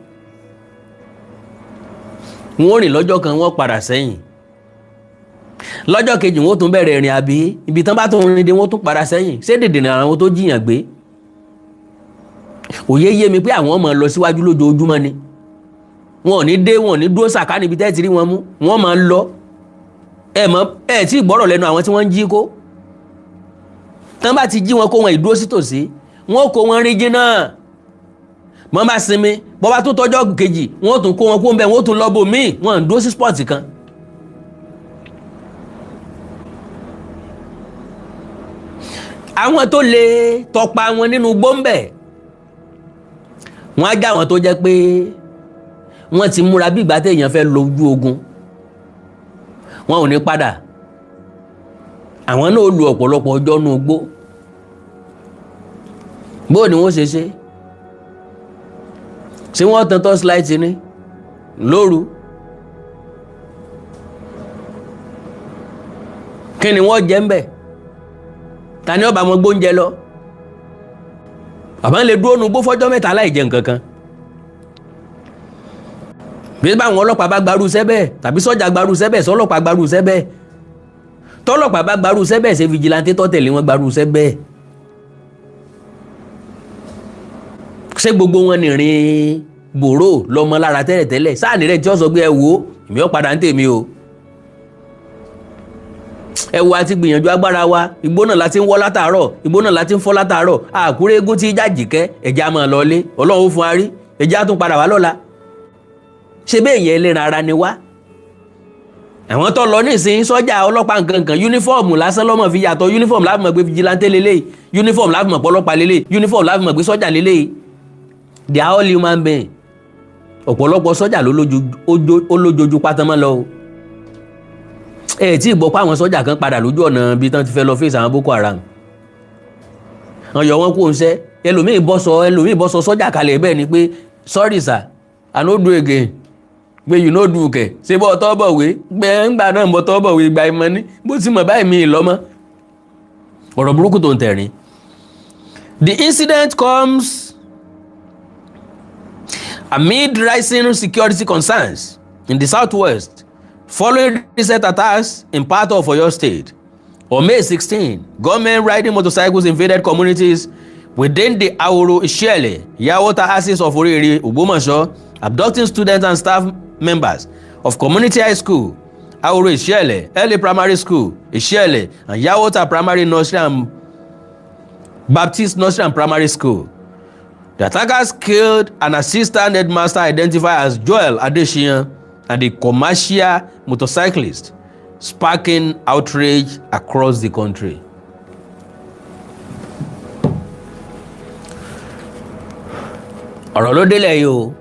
Wọ́n rìn lọ́jọ́ kan, wọ́n padà sẹ́yìn. Lọ́jọ́ kejì, wọ́n tún bẹ̀rẹ̀ ìrìn, àbí ibi tán bá tún rìn dé, wọ́n tún padà sẹ́yìn. Ṣé dèdè ní àwọn tó jiyàn gbé? Òye yé mi pé àwọn máa lọ síwájú lójoojúmọ́ ni. Wọn ò ní dé, wọn ò ní dúró sàká níbi tẹ́ ti rí wọn mú. Wọ́n máa lọ. Ẹ mọ̀, ẹ tí ì gbọ́rọ̀ lẹ́nu àwọn tí wọ́n ń jí kó. Tán bá ti jí wọn kó, wọn ìdúró sí tòsí, wọn kó wọn rí jìnnà. Mọ́ bá sinmi, bọ́ bá tún tọ́jọ́ kejì, wọ́n tún kó wọn kó ń bẹ̀, wọ́n tún lọ bò míì. Wọ́n ń dúró sí spot kan. Àwọn tó lè tọpa wọn nínú gbóńbẹ̀, wọ́n á já àwọn tó jẹ́ pé wọ́n ti múra bí ìgbà téèyàn fẹ́ lójú ogun. Wọn ò ní padà. Àwọn náà lu ọ̀pọ̀lọpọ̀ ọjọ́ nínú igbó. Bó ni wọ́n ṣe ṣe? Ṣé wọ́n tan torchlight ni lóru? Kí ni wọ́n jẹ ń bẹ̀? Ta ni ó bá wọn gbóúnjẹ lọ? Bàbá ń lè dúró nu gbó fọ́jọ́ 3 láì jẹ nǹkan kan. Bí báwọn ọlọ́pàá bá gbarú iṣẹ́ bẹ́ẹ̀, tàbí sọ́jà gbarú iṣẹ́ bẹ́ẹ̀, sọ́lọ́pàá gbarú iṣẹ́ bẹ́ẹ̀, tọ́lọ́pàá bá gbarú iṣẹ́ bẹ́ẹ̀, ṣe vigilante tó tẹ̀lé wọn gbarú iṣẹ́ bẹ́ẹ̀? Ṣé gbogbo wọn nìrìn bòró lọmọ lára tẹ́lẹ̀tẹ́lẹ̀ sáàní rẹ̀ tí ó sọ pé, "Ẹ wo, èmi ò padà ń tèmi o. Ẹ wo, àti gbìyànjú agbára wa. Igbó náà láti ń wọ́ látàárọ̀, igbó náà láti ń fọ́ látàárọ̀. Àkúrẹ́ eégún tí jàjìkẹ́, ẹ̀jẹ̀ á máa lọlé. Ọlọ́run ó fún wa rí, ẹ̀jẹ̀ á tún padà wá lọ́la." Ṣé bẹ́ẹ̀ yẹn, ẹlẹ́ran ara ni wá. Àwọn tó lọ nísìnyí, sọ́jà, ọlọ́pàá, nkankan, uniform lásán lọ́mọ fi yàtọ̀. Uniform láti mọ̀ pé vigilante lélẹ́yìí, uniform láti mọ̀ pé ọlọ́pàá lélẹ́yìí, uniform láti mọ̀ pé sọ́jà lélẹ́yìí. They are all human being. Ọ̀pọ̀lọpọ̀ sọ́jà ló lójoojú pátámọ́ lọ o. Ẹ tí ì gbọ́ pé àwọn sọ́jà kan padà lójú ọ̀nà bíi tán ti fẹ́ lọ fèsì àwọn Boko Haram, wọ́n yọ wọ́n kó ń sẹ́. Ẹlòmíì bọ́ sọ sọ́jà kalẹ̀ bẹ́ẹ̀ ni pé, "Sorry sir, I no do again." Pé you no do kẹ̀, ṣé bọ́ tọ́ bọ̀wé gbẹ ńgbà náà, bọ́ tọ́ bọ̀wé gba ìmọ̀ ní bó ti mọ̀ báyìí mi lọ́mọ́. Ọ̀rọ̀ burúkú tó ń tẹ̀rín. The incident comes amid rising security concerns in the southwest following recent attacks in part of Oyo State. On May 16, gunmen riding motorcycles invaded communities within the Ahoro Isiele, Yawota axis of Orire, Ogbomoso, abducting students and staff members of Community High School, Ahoro Isiele, Early Primary School, Isiele, and Yawota Primary Nursery and Baptist Nursery and Primary School. The attackers killed an assistant headmaster identified as Joel Adesina and a commercial motorcyclist, sparking outrage across the country. Ọ̀rọ̀ ló délẹ̀ yìí o.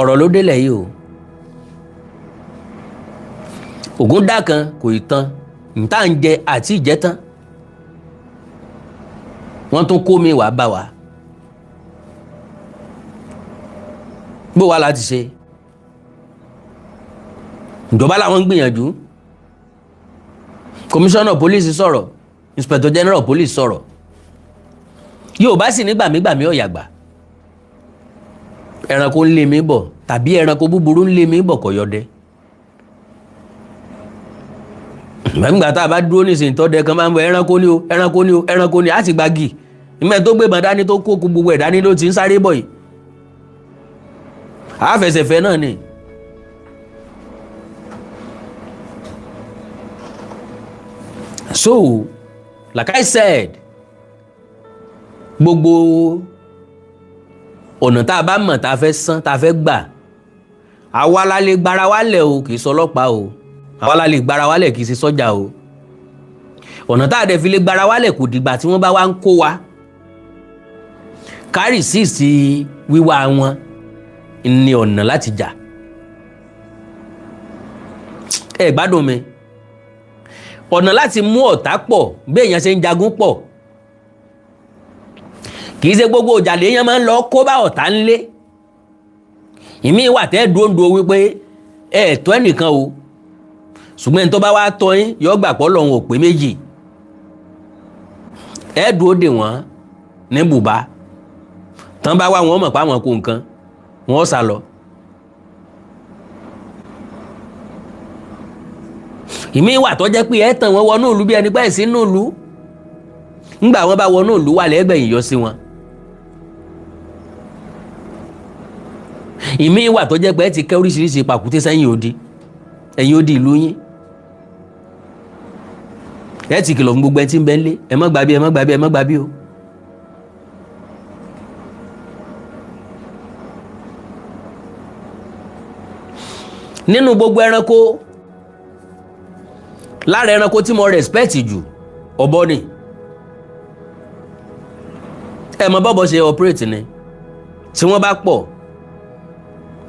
Ọ̀rọ̀ ló délẹ̀ yìí o. Ògùn dá kan kò ì tán níta ń jẹ àti ìjẹ tán, wọ́n tún kó mi wá bá wa. Bó wa láti ṣe? Ìjọba làwọn ń gbìyànjú. Commissioner police sọ̀rọ̀, Inspector General Police sọ̀rọ̀. Yóò bá sì ní gbàmígbàmí ọ̀yàgbà, ẹranko ń lé mi bọ̀ tàbí ẹranko búburú ń lé mi bọ̀, kò yọdẹ. Nígbà tá a bá dúró nísìnyí, tọ́dẹ kan máa ń bọ, ẹranko ni o, ẹranko ni o, ẹranko ni, á sì gbági ìmọ̀ tó gbé ìbọn dání, tó kó gbogbo ẹ̀ dání, ló ti ń sáré bọ̀ yìí, àfẹsẹ̀fẹ́ náà ni. So like I said, gbogbo ọ̀nà tá a bá mọ̀ tá a fẹ́ san, tá a fẹ́ gbà, àwa la lè gbára wálẹ̀ o, kì í sọ ọlọ́pàá o. Àwa la lè gbára wálẹ̀, kì í ṣe sọ́jà o. Ọ̀nà tá a dẹ̀ fi lè gbára wálẹ̀, kò dìgbà tí wọ́n bá wá ń kó wa kárì sí wíwá wọn ní ọ̀nà láti jà. Ẹ gbádùn mi. Ọ̀nà láti mú ọ̀tá pọ̀, bí èèyàn ṣe ń jagun pọ̀, kì í ṣe gbogbo ìjà lèèyàn máa ń lọ kó bá ọ̀tá ńlé. Ìmí wà tẹ́ dúndú wípé ẹ tọ́ ẹnìkan o, ṣùgbọ́n ẹni tó bá wá tọ́ yín yọ gbà pọ́ lọ́hùn ò pé méjì. Ẹ dúró dè wọ́n ní bùbá tán bá wá, wọn mọ̀ pé àwọn kó nǹkan wọ́n sá lọ. Ìmí wà tó jẹ́ pé ẹ tàn wọ́n wọnú ìlú bí ẹni pẹ́ sí inú ìlú. Ńgbà wọ́n bá wọnú ìlú wà lẹ́gbẹ̀yìn yọ sí wọn. Ìmí wà tó jẹ́ pé ẹ ti kẹ́ oríṣiríṣi pàkúté sẹ́yìn odi, ẹ̀yìn odi ìlú yín. Ẹ ti kìlọ̀ fún gbogbo ẹ tí ń bẹ ńlé, ẹ má gbà bí, ẹ má gbà bí, ẹ má gbà bí o. Nínú gbogbo ẹranko, lára ẹranko tí mo respect jù, ọ̀bọ ni. Ẹ mọ bọ́bọ̀ ṣe operate ni. Tí wọ́n bá pọ̀,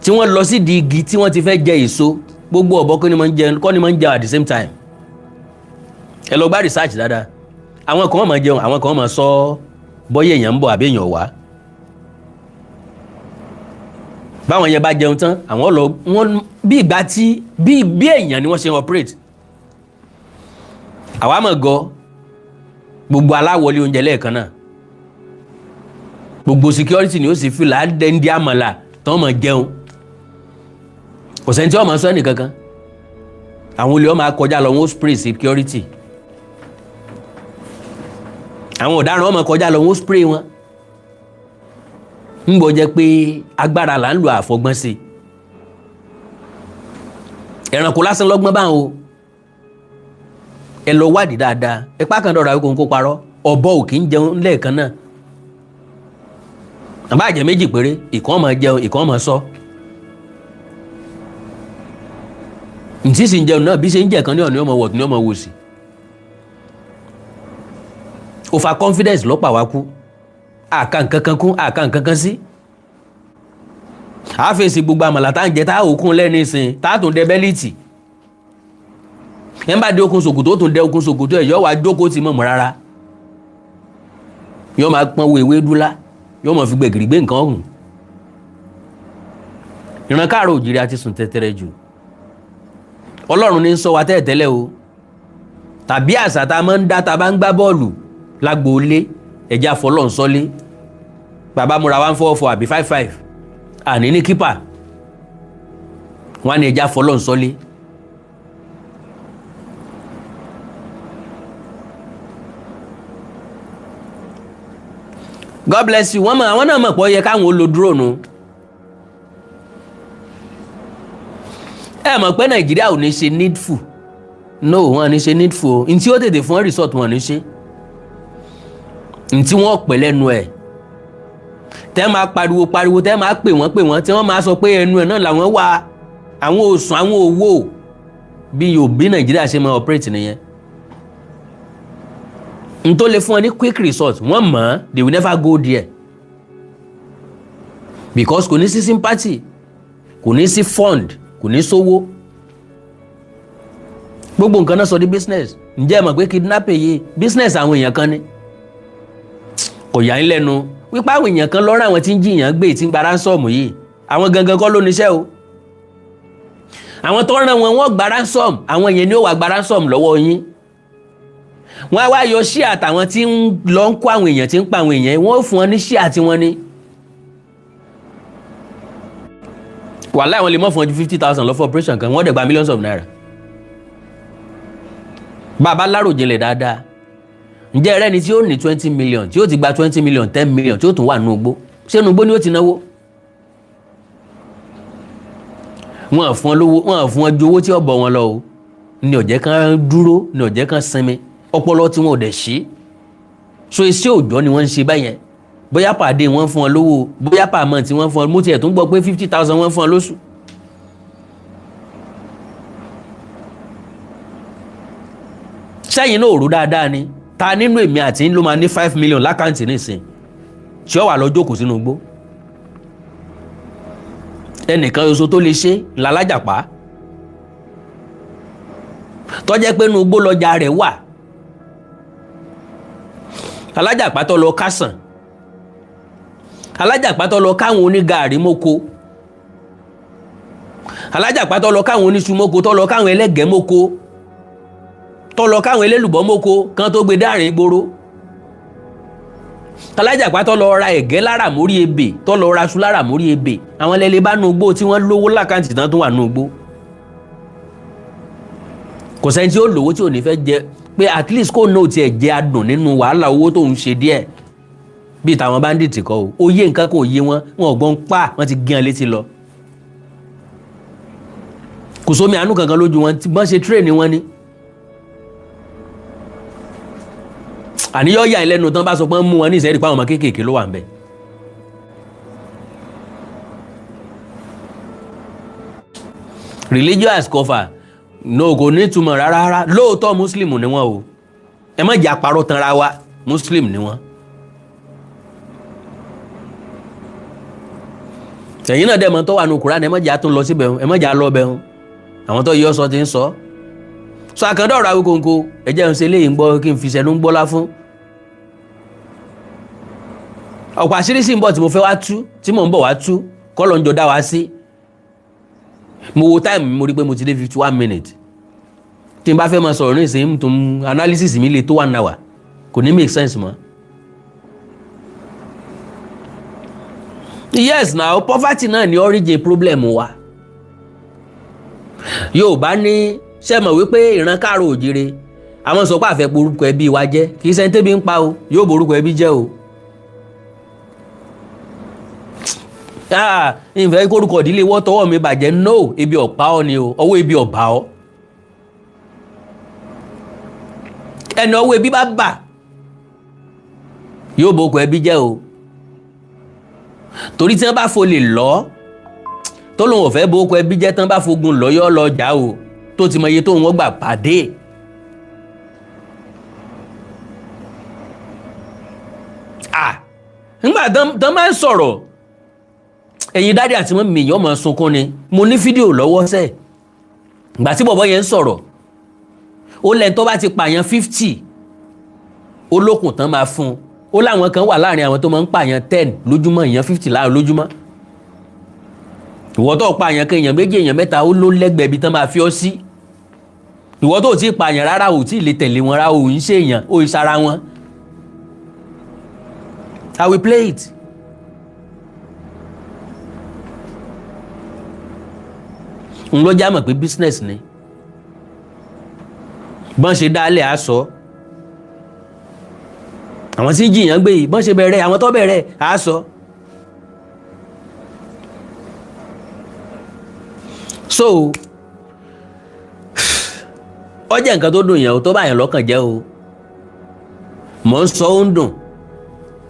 tí wọ́n lọ sí di igi tí wọ́n ti fẹ́ jẹ èso, gbogbo ọ̀bọ kọ́ ni máa ń jẹ, kọ́ ni máa ń jẹ at the same time. Ẹ lọ gbá research dáadáa. Àwọn kan máa jẹun, àwọn kan máa sọ bọ́yá èèyàn ń bọ̀ àbí èèyàn wá. Báwọn yẹn bá jẹun tán, àwọn lọ. Wọn bí ìgbà tí bí èèyàn ni wọ́n ṣe operate. Àwa mọ̀ gọ gbogbo aláwọlé oúnjẹ lẹ́ẹ̀kan náà, gbogbo security ni ó sì fi làádẹ́ndí àmàlà tán mọ̀ jẹun. Kò sẹ́ni tí wọ́n mọ̀ sọ ẹnì kankan. Àwọn olè wọn máa kọjá lọ, wọn ó spray security. Àwọn ọ̀daràn wọn máa kọjá lọ, wọn ó spray wọn. Ń bọ̀ jẹ́ pé agbára là ń lo àfọgbọ́n sí. Ẹranko lásán lọ́gbọ́n báwọn o. Ẹ lọ wádìí dáadáa. Ipá kan dọ̀rọ̀ àwọn kò parọ́. Ọ̀bọ ò kì í jẹun lẹ́ẹ̀kan náà. Àbá jẹ méjì péré, ìkan máa jẹun, ìkan máa sọ. Ntí sì ń jẹun náà, bí ṣe ń jẹ kan ní ọ̀nà ọmọ wọ̀tún ní ọmọ wòsì. Over confidence lọ́pàá wa kú. Àka nǹkan kan kún, àka nǹkan kan sí. Àfẹsí gbogbo àmàlà tá à ń jẹ, tá a òkun lẹ́nu ìsìn, tá a tún dẹ bẹ́líìtì. Ẹ̀ ń bá dé okùn ṣòkòtò, ó tún dẹ okùn ṣòkòtò ẹ̀, yọ wá jókòó tì mọ̀mọ́ rárá. Yọ máa pọ́n wo ewé dúlá, yọ máa fi gbẹ̀gìrì gbé nǹkan ọ̀hún. Ìran káàró òjìrì àti sùn tẹ́tẹ́rẹ́ jù. Ọlọ́run ní ń sọ wa tẹ́ẹ̀tẹ́lẹ̀ o, tàbí àṣà tá a máa ń dá tá a bá ń gbá bọ́ọ̀lù lágboolé, ẹ̀jẹ̀ àfọlọ́nsọ́lé. Bàbá múra 1-4-4 àbí 5-5, àní ní keeper wọn á ní ẹ̀jẹ̀ àfọlọ́nsọ́lé. God bless you. Wọ́n mọ̀, àwọn náà mọ̀ pé ó yẹ káwọn ó lo drone. Ẹ mọ̀ pé Nàìjíríà ò ní ṣe needful. No, wọn ní ṣe needful o. Ntí ó tètè fún result, wọn ní ṣe. Ntí wọ́n pẹ̀ lẹ́nu ẹ̀, tẹ́ máa pariwo pariwo, tẹ́ máa pè wọ́n pè wọ́n, tí wọ́n máa sọ pé ẹnu ẹ̀ náà làwọn wà, àwọn ò sùn, àwọn ò wò. Bí yóò bí Nàìjíríà ṣe máa operate nìyẹn. N tó lè fún ọ ní quick result, wọ́n mọ̀. They will never go there because kò ní sí sympathy, kò ní sí fund, kò ní sówó. Gbogbo nǹkan náà sọ di business. Ǹjẹ́ ẹ mọ̀ pé kidnapping yìí, business àwọn èèyàn kan ni? Kò yà ń lẹ́nu wípé àwọn èèyàn kan lọ́rọ̀, àwọn tí ń jiyàn gbé, tí ń gba ransom yìí, àwọn gangan kọ́ ló níṣẹ́ o. Àwọn tó rán wọn, wọ́n gba ransom. Àwọn èèyàn ni ó wà gba ransom lọ́wọ́ yín. Wọ́n á wá yọ share àtàwọn tí ń lọ ń kó àwọn èèyàn, tí ń pa àwọn èèyàn, wọ́n ó fún wọn ní share tiwọn ni. Wàhálà, wọn lè mọ̀ fún wọn ju 50,000 lọ fún operation kan, wọ́n dẹ̀ gba millions of naira. Bàbá láròjinlẹ̀ dáadáa, ǹjẹ́ ẹrẹ́ni tí ó ní 20 million, tí ó ti gba 20 million, 10 million, tí ó tún wà nínú igbó? Ṣé inú igbó ni ó ti náwó? Wọn fún ọ lówó, wọn fún ọ ju owó tí ó bọ̀ wọn lọ o. Ní ọ̀jẹ̀ kan dúró, ní ọ̀jẹ̀ kan sinmi, ọpọlọ tí wọn ò dẹ̀ sí. So iṣẹ́ òòjọ́ ni wọ́n ń ṣe báyẹn. Bóyá pàdé wọ́n fún ọ lówó, bóyá pàmò tí wọ́n fún ọ. Mo tiẹ̀ tún gbọ́ pé 50,000 wọ́n fún ọ lóṣù. Sẹ́yìn náà ò rò dáadáa ni? Ta nínú èmi àti ló máa ní 5 million l'account nísìn tí ó wà lọ jókòó sínú igbó? Ẹnìkan ṣoṣo tó lè ṣe làlájàpá, tó jẹ́ pé inú igbó lọ́jà rẹ̀ wà. Alájàpá tó lọ kásàn, alájàpá tó lọ káwọn onígàárí mọ́kọ, alájàpá tó lọ káwọn oníṣu mọ́kọ, tó lọ káwọn ẹlẹ́gẹ̀ẹ́ mọ́kọ, tó lọ káwọn elélùbọ́ mọ́kọ kan tó gbé dáàrin ìgboro, alájàpá tó lọ ra ẹ̀gẹ́ lára mórí ebè, tó lọ ra aṣu lára mórí ebè, àwọn ẹlẹ́lẹ́ bá nu igbó tí wọ́n lówó l'account tán tó wà nu igbó. Kò sẹ́ni tí ó lówó tí ò ní fẹ́ jẹ pé at least kó náà tiẹ̀ jẹ adùn nínú wàhálà owó tó ń ṣe díẹ̀. Bíi tàwọn bandit kọ́ o, ó yé nǹkan kò yé wọn, wọn ò gbọ́n pa, wọ́n ti gé wọn létí lọ. Kò sómi àánú kankan lójú wọn, tí wọ́n ṣe train wọn ni. Àníyọ́ yà ẹlẹ́nu tán bá sọ pé ń mú wọn ní ìsẹ́rí pa, àwọn ọmọ kéékèèké ló wà ń bẹ̀. Religious cover no, kò ní ìtumọ̀ rárá rárá. Lóòótọ́ Muslim ni wọ́n o, ẹ má jẹ́ àparọ́ tanra wa, Muslim ni wọ́n. Ẹ̀yin náà dẹ̀ mọ̀ tó wà nù Kùránì, ẹ má jẹ́ àtún lọ síbẹ̀, ẹ má jẹ́ àlọ́ bẹ̀ wọn. Àwọn tó yọ sọ ti ń sọ sọ àkàndá ọ̀rọ̀ Awíkonko. Ẹ jẹ́ ń ṣe léyìn gbọ́ kí n fi ṣẹnu ń gbọ́lá fún. Ọ̀pọ̀ àṣírí sì ń bọ̀ tí mo fẹ́ wá tú, tí mò ń bọ̀ wá tú, kọ́ ló ń jọ dá wa sí. Mo wo time, mo rí pé mo ti dé 51 minutes. Tí n bá fẹ́ máa sọ̀rọ̀ ní ìsìn tó analysis mi lè tó one hour, kò ní make sense mọ́. Yes, now poverty náà ni origin problem wa. Yorùbá ní ṣe mọ̀ wípé ìran káàró òjire, àwọn sọ pé àfẹ́ porúkọ ẹbí wa jẹ́. Kì í ṣe tẹ́bi ń pa o, yóò borúkọ ẹbí jẹ́ o. Ìfẹ́ kórúkọ ìdílé wọ́ tọwọ́ mi bàjẹ́. No, ebi ọ̀pá ọ ni o, ọwọ́ ebi ọ̀bà ọ. Ẹni ọwọ́ ebi bá bà yóò borúkọ ẹbí jẹ́ o, torí tí wọ́n bá folè lọ tó lóun ò fẹ́ borúkọ ẹbí jẹ́ tán, bá fogun lọ yọ́ lọ jà o, tó ti mọ iye tóun wọ́n gbà pàdé. Ah, nígbà tán máa ń sọ̀rọ̀, ẹ̀yin daddy àti mummy, èèyàn máa sunkún ni. Mo ní fídíò lọ́wọ́ sẹ́ẹ̀. Ìgbà tí bọ̀bọ́ yẹn ń sọ̀rọ̀, ó lẹ́ni tó bá ti pààyàn 50, ó lókun tán máa fún un. Ó láwọn kan wà láàrin àwọn tó máa ń pààyàn 10 lójúmọ́, èèyàn 50 láàrin lójúmọ́. Ìwọ tó pààyàn kan, èèyàn méjì, èèyàn mẹ́ta, ó ló lẹ́gbẹ̀ẹ́ ibi tán máa fi ọ́ sí. Ìwọ tó ti pààyàn rárá, ò tí ì lè tẹ̀lé wọn rárá, ò ń ṣe èèyàn, ò ń sara wọn. I will play it. N ló já mọ̀ pé business ni. Bọ́n ṣe dálẹ̀ á sọ àwọn tí ń jìyàn gbé yìí, bọ́n ṣe bẹ̀rẹ̀, àwọn tó bẹ̀rẹ̀ á sọ. So ó jẹ́ nǹkan tó dùn yẹn o, tó bá yẹn lọ́kàn jẹ́ o. Mò ń sọ, ó ń dùn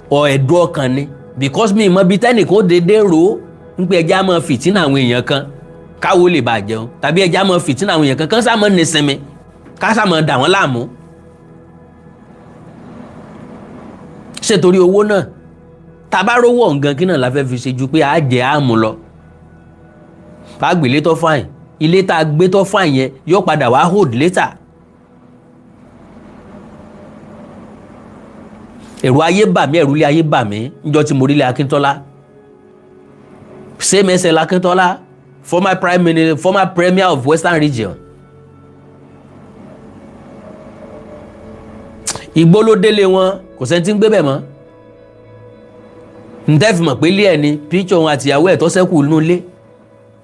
ọ, ẹ̀dùn ọkàn ni, because mi mọ bí tẹ́nìkan ó dédé rò ó ń pé ẹja máa fìtínà àwọn èèyàn kan káwo lè bàa jẹun, tàbí ẹja máa fìtínà àwọn èèyàn kan kán sá máa nísinmi, ká sá máa dà wọ́n láàmú. Ṣé torí owó náà? Tá a bá rówó ọ̀ǹgan, kí náà la fẹ́ fi ṣe ju pé a jẹ àmú lọ? Bá gbélé tó fine, ilé tá a gbé tó fine yẹn yóò padà wá hold later. Ẹ̀rù ayé bà mí, ẹ̀rù ilé ayé bà mí níjọ́ tí mo rí ilé Akíntọ́lá. Same SL Akíntọ́lá, former prime minister, former premier of Western Region. Igbó ló délé wọn, kò sẹ́ni tí ń gbé bẹ̀ mọ́. Ntẹ́ fi mọ̀ pé ilé ẹ̀ ni píṣọ̀ wọn àtìyàwó ẹ̀ tó ṣẹ́kù nínú ilé.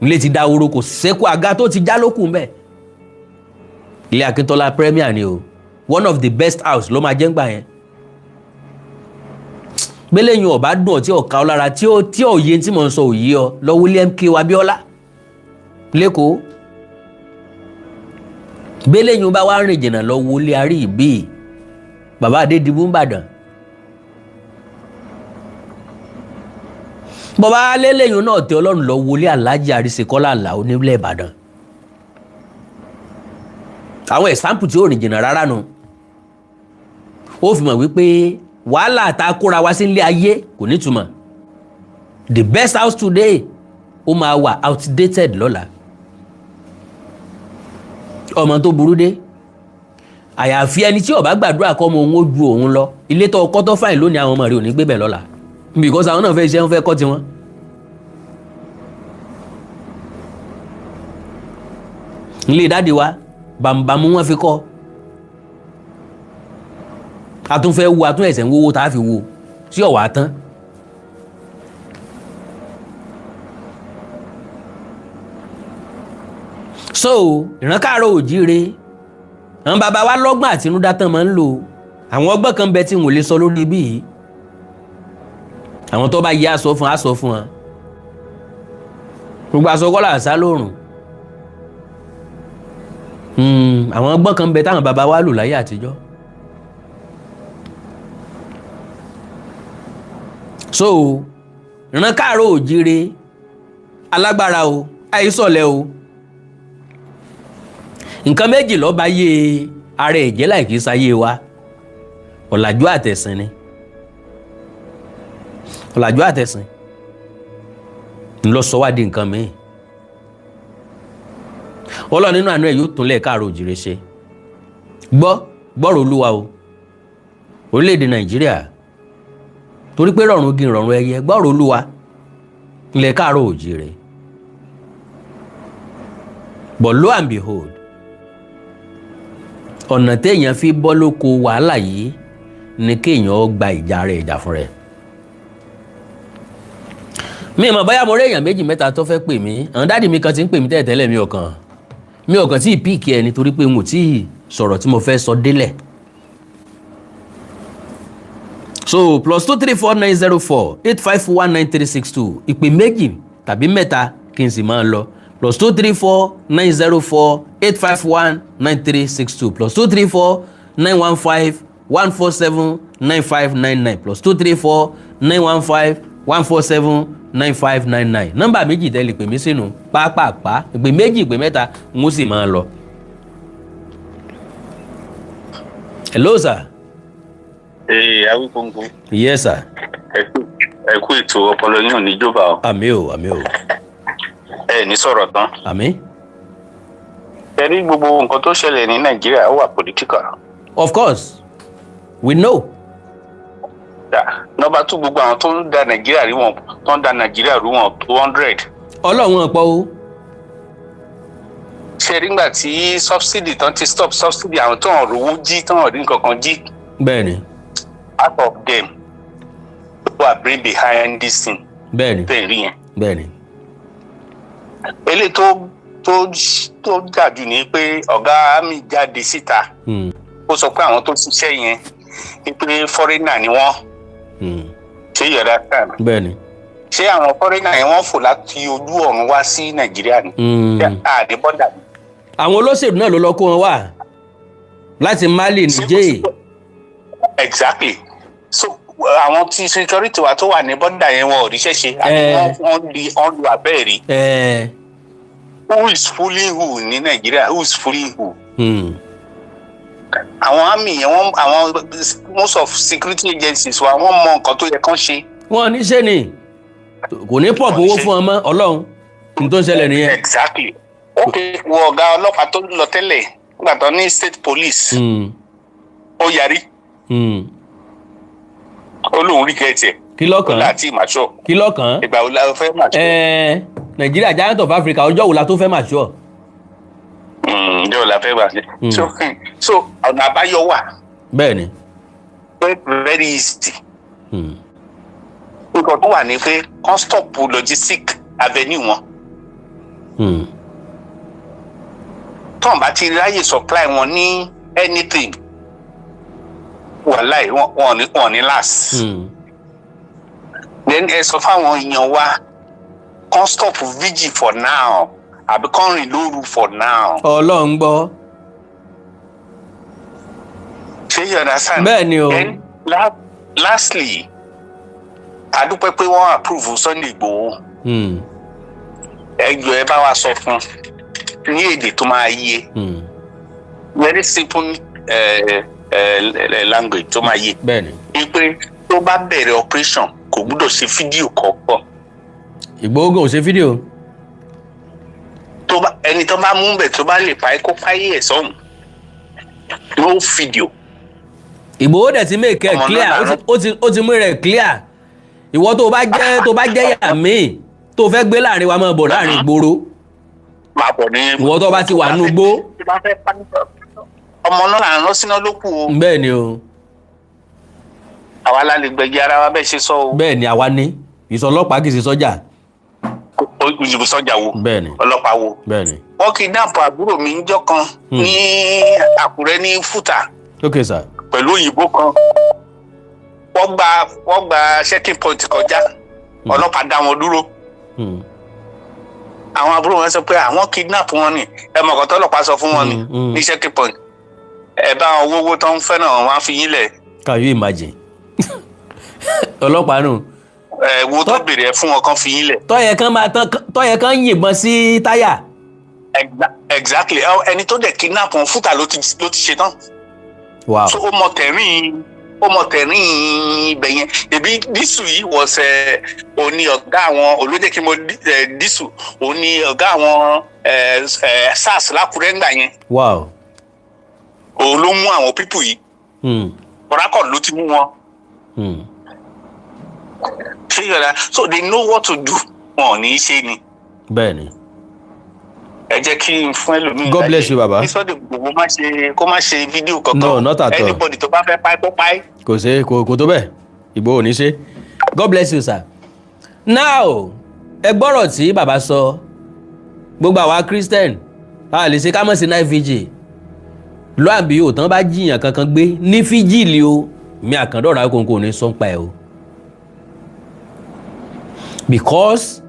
Ilé ti dahoro, kò ṣẹ́kù, àga tó ti já lókù ń bẹ̀. Ilé Akíntọ́lá Premier ni o, one of the best house ló máa jẹ́ ń gbà yẹn. Gbéléyìn ọba dùn ọ tí ọ̀ka ọ lára tí ó tí òye tí mò ń sọ òye ọ lọ wọlé MKO Abíọ́lá lẹ́kọ̀ọ́. Gbéléyìn bá wá rìn jìnnà, lọ wọlé arí ìbí bàbá Adédìbú ńbàdàn. Bọ́bá lélẹ́yìn náà tẹ Ọlọ́run, lọ wọlé Aláàjì Àríṣekọ́lá Àlàó nílẹ̀ Ìbàdàn. Àwọn example tí ó rìn jìnnà rárá nu, ó fi mọ̀ wípé wàhálà tá a kóra wá sí ilé ayé kò nítumọ̀. The best house today, ó máa wà outdated lọ́la. Ọmọ tó burú dé, àyàfi ẹni tí ó bá gbàdúrà kọ́ ọmọ òun ó ju òun lọ. Ilé tó kọ́ tó fine lónìí, àwọn ọmọ rẹ̀ ò ní gbé bẹ̀ lọ́la, because àwọn náà fẹ́ iṣẹ́, wọn fẹ́ kọ́ tiwọn. Ilé daddy wa, bàmùbàmù wọn fi kọ́. A tún fẹ́ wo, a tún ẹ̀sẹ̀ ń wówó tá a fi wo sí ọ̀wá tán. So ìran káàárọ̀ òjíire, àwọn bàbá wa lọ́gbọ́n àtinúdá tán máa ń lò. Àwọn ọgbọ́n kan bẹ tí n ò lè sọ lórí ibí yìí. Àwọn tó bá yẹ aṣọ fún aṣọ fún wọn, gbogbo aṣọ kọ́ là ń sá lóòrùn. Àwọn ọgbọ́n kan bẹ táwọn bàbá wa lò láyé àtijọ́. So ìran káàárọ̀ òjíire alágbára o, àìsọ̀lẹ̀ o. Nǹkan méjì ló bá yé ara ẹ̀jẹ̀ láì kìí sáyé wa: ọ̀làjú àtẹ̀sìn ni. Ọ̀làjú àtẹ̀sìn ńlọ sọ wá di nǹkan míì. Ọlọ́run nínú àánú ẹ̀ yóò tún lẹ̀ káàárọ̀ òjìrè ṣe. Gbọ́ gbọ́rọ̀ Olúwa o, orílẹ̀-èdè Nàìjíríà, torí pé rọ̀rùn gi rọ̀rùn ẹyẹ. Gbọ́rọ̀ Olúwa, ilẹ̀ káàárọ̀ òjìrè. But lo and behold, ọ̀nà téèyàn fi bọ́ lóko wàhálà yìí ni kéèyàn gba ìjà rẹ̀, ìjà fún rẹ̀. Mi mọ̀ bóyá mo rí èèyàn méjì mẹ́ta tó fẹ́ pè mí. Àwọn daddy mi kan ti ń pè mí tẹ́lẹ̀tẹ́lẹ̀, mi ò kàn tí ì pick ẹ nítorí pé n ò tí ì sọ̀rọ̀ tí mo fẹ́ sọ délẹ̀. So +2349048519362, ìpè méjì tàbí mẹ́ta kí n sì máa lọ. +2349048519362, +2349151479599, +2349151479599. Nọ́mbà méjì tẹ́ lè pè mí sínú pápápá, ìpè méjì, ìpè mẹ́ta, n ó sì máa lọ. Hello, sir. Ee, Awíkóńkó. Yes, sir. Ẹ kú ètò, ọpọlọ yín ò ní jọba o. Àmín o, àmín o. Ẹ ní sọ̀rọ̀ tán. Àmín. Ẹ rí gbogbo nǹkan tó ṣẹlẹ̀ ní Nàìjíríà, ó wà political. Of course, we know. Number two, gbogbo àwọn tó ń da Nàìjíríà rí wọn, tó ń da Nàìjíríà rú, wọn 200. Ọlọ́run ọ̀pọ̀ o. Ṣe rí nígbà tí subsidy tán ti stop subsidy, àwọn tó ń rówó jí, tó ń rí nǹkan kan jí, Bẹ́ẹ̀ni. half of them who are brain behind this thing Bẹ́ẹ̀ni. tẹ̀ rí yẹn. Bẹ́ẹ̀ni. Eléyìí tó jà jù ní pé ọ̀gá army jáde síta, ó sọ pé àwọn tó ṣiṣẹ́ yẹn ní pé foreigner ni wọ́n. Ṣé you understand? Bẹ́ẹ̀ni. Ṣé àwọn foreigner yẹn, wọ́n fò láti ojú ọ̀run wá sí Nàìjíríà ni? Ṣé àdé border ni? Àwọn olóṣèlú náà ló lọ kó wọn wá láti Mali, Niger. Exactly. So àwọn tí security wa tó wà ní border yẹn, wọn ò ríṣẹ́ ṣe àbí? Wọ́n di wọ́n lu abẹ́ẹ̀rí. Who is fooling who ní Nàìjíríà? Who is fooling who? Àwọn army yẹn, wọ́n, àwọn most of security agencies wa, wọ́n mọ nǹkan tó yẹ kán ṣe. Wọn ní ṣe ni kò ní pọ̀ owó fún ọmọ Ọlọ́run ní tó ń ṣẹlẹ̀ nìyẹn. Exactly. Ok, wo ọ̀gá ọlọ́pàá tó lọ tẹ́lẹ̀ nígbà tó ní state police, ó yarí, ó lóun rí kẹ́ẹ̀tì ẹ̀. Kí lọ́kàn? Láti mature. Kí lọ́kàn? Ìgbà wo la fẹ́ mature? Ẹ̀ẹ́, Nàìjíríà, giant of Africa, ọjọ́ wo la tó fẹ́ mature? Ǹjẹ́ o la fẹ́ gbà ṣe? So ọ̀nà àbáyọ wà. Bẹ́ẹ̀ni. Very, very easy. Nǹkan tó wà ní pé kán stop logistic avenue wọn. Tọ́n bá ti ráyè supply wọn ní anything, wàláì, wọn ní last. Then ẹ sọ fáwọn èèyàn wa kán stop vigil for now, àbí kán rìn lóru for now. Ọlọ́run gbọ́. Ṣé you understand? Bẹ́ẹ̀ ni o. Then lastly, a dúpẹ́ pé wọ́n approve Sunday Igboho. Ẹ jọ̀ọ́, ẹ bá wa sọ fún ní èdè tó máa yé, very simple language tó máa yé, Bẹ́ẹ̀ ni. wípé tó bá bẹ̀rẹ̀ operation, kò gbúdọ̀ ṣe fídíò kọ̀ọ̀kan. Ìgbòho gan ò ṣe fídíò. Tó bá ẹni tó bá mú bẹ̀, tó bá lè pa ẹ́, kó páyé ẹ̀ sọ́hùn. No video. Ìgbòho dẹ̀ ti make ẹ̀ Ọmọ clear. náà. Ó ti mú rẹ̀ clear. Ìwọ tó bá jẹ́ yà míì tó fẹ́ gbé láàrin wa, máa bọ̀ láàrin ìgboro. Máa bọ̀ ní. Ìwọ tó bá ti wà nínú igbó. Tó bá fẹ́ pa, ọmọ náà là ń rán síná ló kù o. Bẹ́ẹ̀ ni o. Àwa la lè gbẹ̀jẹ̀ ara wa, bẹ́ẹ̀ ṣe sọ o. Bẹ́ẹ̀ ni, àwa ní ìsọlọ́pàá, kì í ṣe sọ́jà. Ìjìbù sọ́jà wo? Bẹ́ẹ̀ ni. Ọlọ́pàá wo? Bẹ́ẹ̀ ni. Wọ́n kidnap àbúrò mi níjọ́ kan ní Àkúrẹ́, ní Fúta, Ok sir. pẹ̀lú òyìnbó kan. Wọ́n gba checking point kọjá, ọlọ́pàá dá wọn dúró. Àwọn àbúrò wọn sọ pé àwọn kidnap wọn ni. Ẹ mọ̀ kọ́tọ́ ọlọ́pàá sọ fún wọn ni ní checking point: ẹ bá wọn wówó tó ń fẹ́ náà, wọn á fi yín lẹ̀. Can you imagine? Ọlọ́pàá nù. Ẹ wo tó béèrè ẹ fún wọn, kán fi yín lẹ̀. Tọ́yẹ kan máa tán, tọ́yẹ kan yìnbọn sí táyà. Exactly. Ẹni tó dẹ̀ kidnap wọn, Fúta ló ti ṣe tán. So ó mọ tẹ̀rín ibẹ̀ yẹn. Ebi Dísù yìí wọ̀sẹ̀ òní ọ̀gá àwọn olójẹ́ kí mo Dísù òní ọ̀gá àwọn SARS l'Ákúrẹ́ ńgbà yẹn. Òun ló mú àwọn people yìí. Port ló ti mú wọn. Ṣé yọ̀dá? So they know what to do. Wọn ò ní í ṣe ni. Bẹ́ẹ̀ ni. Ẹ jẹ́ kí n fún ẹlòmíì. God bless you, baba. Kí Sunday Igboho má ṣe, kó má ṣe fídíò kankan. No, not at all. Anybody tó bá fẹ́ pa, kó pa. Kò ṣe, kò tó bẹ́ẹ̀. Ìgbòho ò ní ṣe. God bless you, sir. Now, ẹ gbọ́rọ̀ tí bàbá sọ. Gbogbo àwa Christian, a lè ṣe ká mọ̀ sí night vigil. Lọ́àbí ò tán bá jiyàn kankan gbé ní vigil o, mi àkàndọ̀rọ̀ akókò ní sọ́npa ẹ̀ o, because